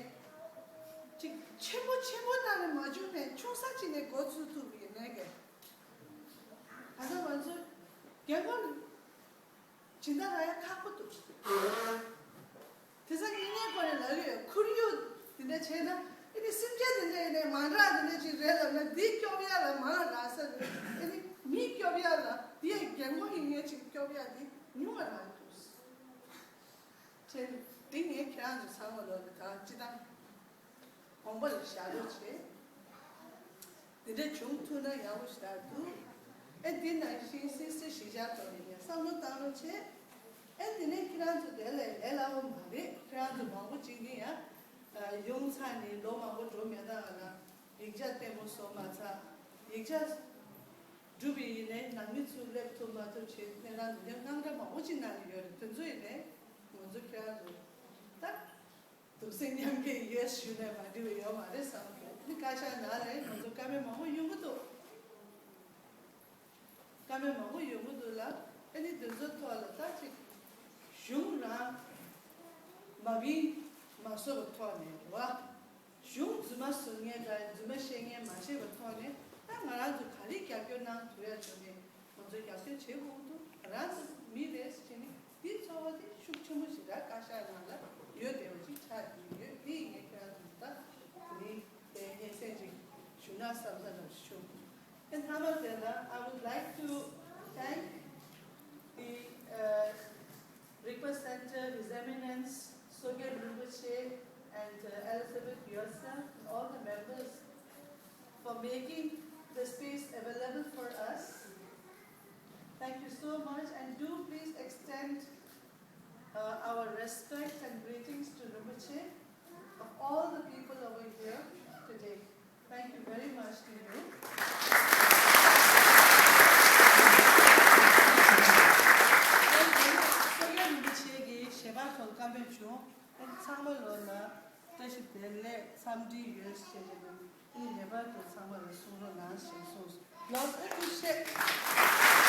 ཅིག་ཆེན་པོ་ཆེན་པོ་ནང་ནས་མ་བྱུང་ནའི་ཆུང་ས་ཅིག་ནས་འགོ་ཚུགས་ཐུབ་ཡིན་ནའི་གི། ད་ལྟ་ང་ཚོ་རྒན་གོག་སྦྱིན་བདག་རག་ཡ་ཁག་པོ་འདུག་དེ་ཚོ་ངེད་གཉིས་ཀོ་ནས་ལབ་ཡོད། ཁོར་ཡུག་དེ་འདྲ་བྱས་ན་ཨེ་ནི་སེམས་ཅན་དེ་འདྲ་ཡིན་ནའི་མ་འདྲ་དེ་འདྲ་ཅིག་རེད་ལབ་ན་འདི་སྐྱོབ་ཡ་ལ་མ་རག་ས་རེད། ཨེ་ནི་མི་སྐྱོབ་ཡ་ལ་འདི་ཡ་རྒན་གོག་ཡིན་ངེས་ཅིག་སྐྱོབ་ཡ་འདི་ཉུང་བ་རག་འདུག་བྱས་ནས་འདི་ངས་ཁྱེད་རང་ཚོ་ཚང་མ་ལོ་ལ་ད་སྤྱི་བཏང་དགོངས་པ་ལ་བཞག་རོགས་བྱེད། འདི་འདྲ་བྱུང་ཐུབ་ན་ཡག་པོ་ཞེ་དྲག་འདུག་ཨེ་འདི་ནང་བཞིན་སིང་སིང་ཞི་བྱ་ཐོག་ནས་ངས་བསམ་བློ་བཏང་རོགས་བྱེད། ཨེ་འདི་ནས་ཁྱེད་རང་ཚོ་དེ་ལས་ལས་སླ་བོ་མ་རེད། ཁྱེད་རང་ཚོ་མང་པོ་ཅིག་གིས་ཡང་ཡོང་ཚར་ནས་ལོ་མང་པོ་འགྲོ་མེད་ད་ག་ལ་ཡིག་ཆ་བརྟན་པོ་བཟོ་མ་ཚར། ཡིག་ཆ་སྒྲུབ་པའི་ཡིན་ནའི་ནང་མི་ཚོ་སླེབས་ཐུབ་མ་ཐུབ་བྱས་སྨན་ཁང་དུ་དེ་དངངས་སྐྲག་མང་པོ་ཅིག་གནང་གི་ཡོད་རེད། དེ་ཚོ་ཡིན་ནའི་ང་ཚོ་ཁྱེད་རང་ཚོ་ད་གདུང་སེམས་མཉམ་སྐྱེད་ཡོད་ཞུ་ནས་མ་འགྲིག་པ་ཡོད་མ་རེད་བསམ་གི། ཨ་ནི་བཀའ་ཤག་ནང་ལ་ང་ཚོ་བཀའ་མོལ་མང་པོ་ཡོང་གི་འདུག་བཀའ་མོལ་མང་པོ་ཡོང་གི་འདུག་ལ། ཨ་ནི་འདི་ཚོ་ཐོག་ལ་ད་ཅིག་གཞུང་རང་མ་བིང་མ་བཟོ་བའི་ཐོག་ནས་རེད་བ། གཞུང་རྫུན་མ་བཟོ་མཁན་དང་རྫུན་མ་བཤད་མཁན་མ་བྱས་པའི་ཐོག་ནས་ད་ང་རང་ཚོ་ག་རེ་རྒྱབ་སྐྱོར་གནང་ཐུབ་ཡ་བྱས་ནས་ང་ཚོ་རྒྱབ་སྐྱོར་བྱེད་དགོས་ཀྱི་འདུག་ང་རང་ཚོ་མི་རེད་ཟེར་ནས་འདིའི་ཚོར་བ་དེ་ཤུགས་ཆེན་པོ་ཞིག་ར་བཀའ་ཤག་ནང་ལ་ཡོད་བསྡད་པ་ཅིག་ཆགས་ཀྱི་ཡོད། དེ་ཡིན་ངས་ཁྱེད་རང་ཚོ་ད་དེ་རིང་དེ་སྙན་སེང་ཅིག་ཞུ་ན་བསམ་ས་འདྲ་ཞུ། And Thamazela, I would like to thank the uh, Rigpa Center, His Eminence Sogyal Rinpoche, and uh, Elizabeth Gyaltsab, and all the members for making the space available for us. Thank you so much, and do please extend uh, our respect and greetings to Rinpoche of all the people over here today. Thank you very much to you. སོ་ཡ་རིན་པོ་ཆེ་གིས་ཞལ་པར་ཐོག་བཀའ་མོལ་བྱུང་། ཨ་ནི་ཚང་མ་ལོ་ལ་བཀྲ་ཤིས་བདེ་ལེགས་འཚམས་འདྲི་ཡོད་ཞེས་བྱས་ནས་ཨ་ནི་ངེས་པར་དུ་ཚང་མ་ལ་གསུང་རོགས་གནང་ཞེས་གསུངས་སོང་། ལགས་སོ། ཐུགས་རྗེ་ཆེ།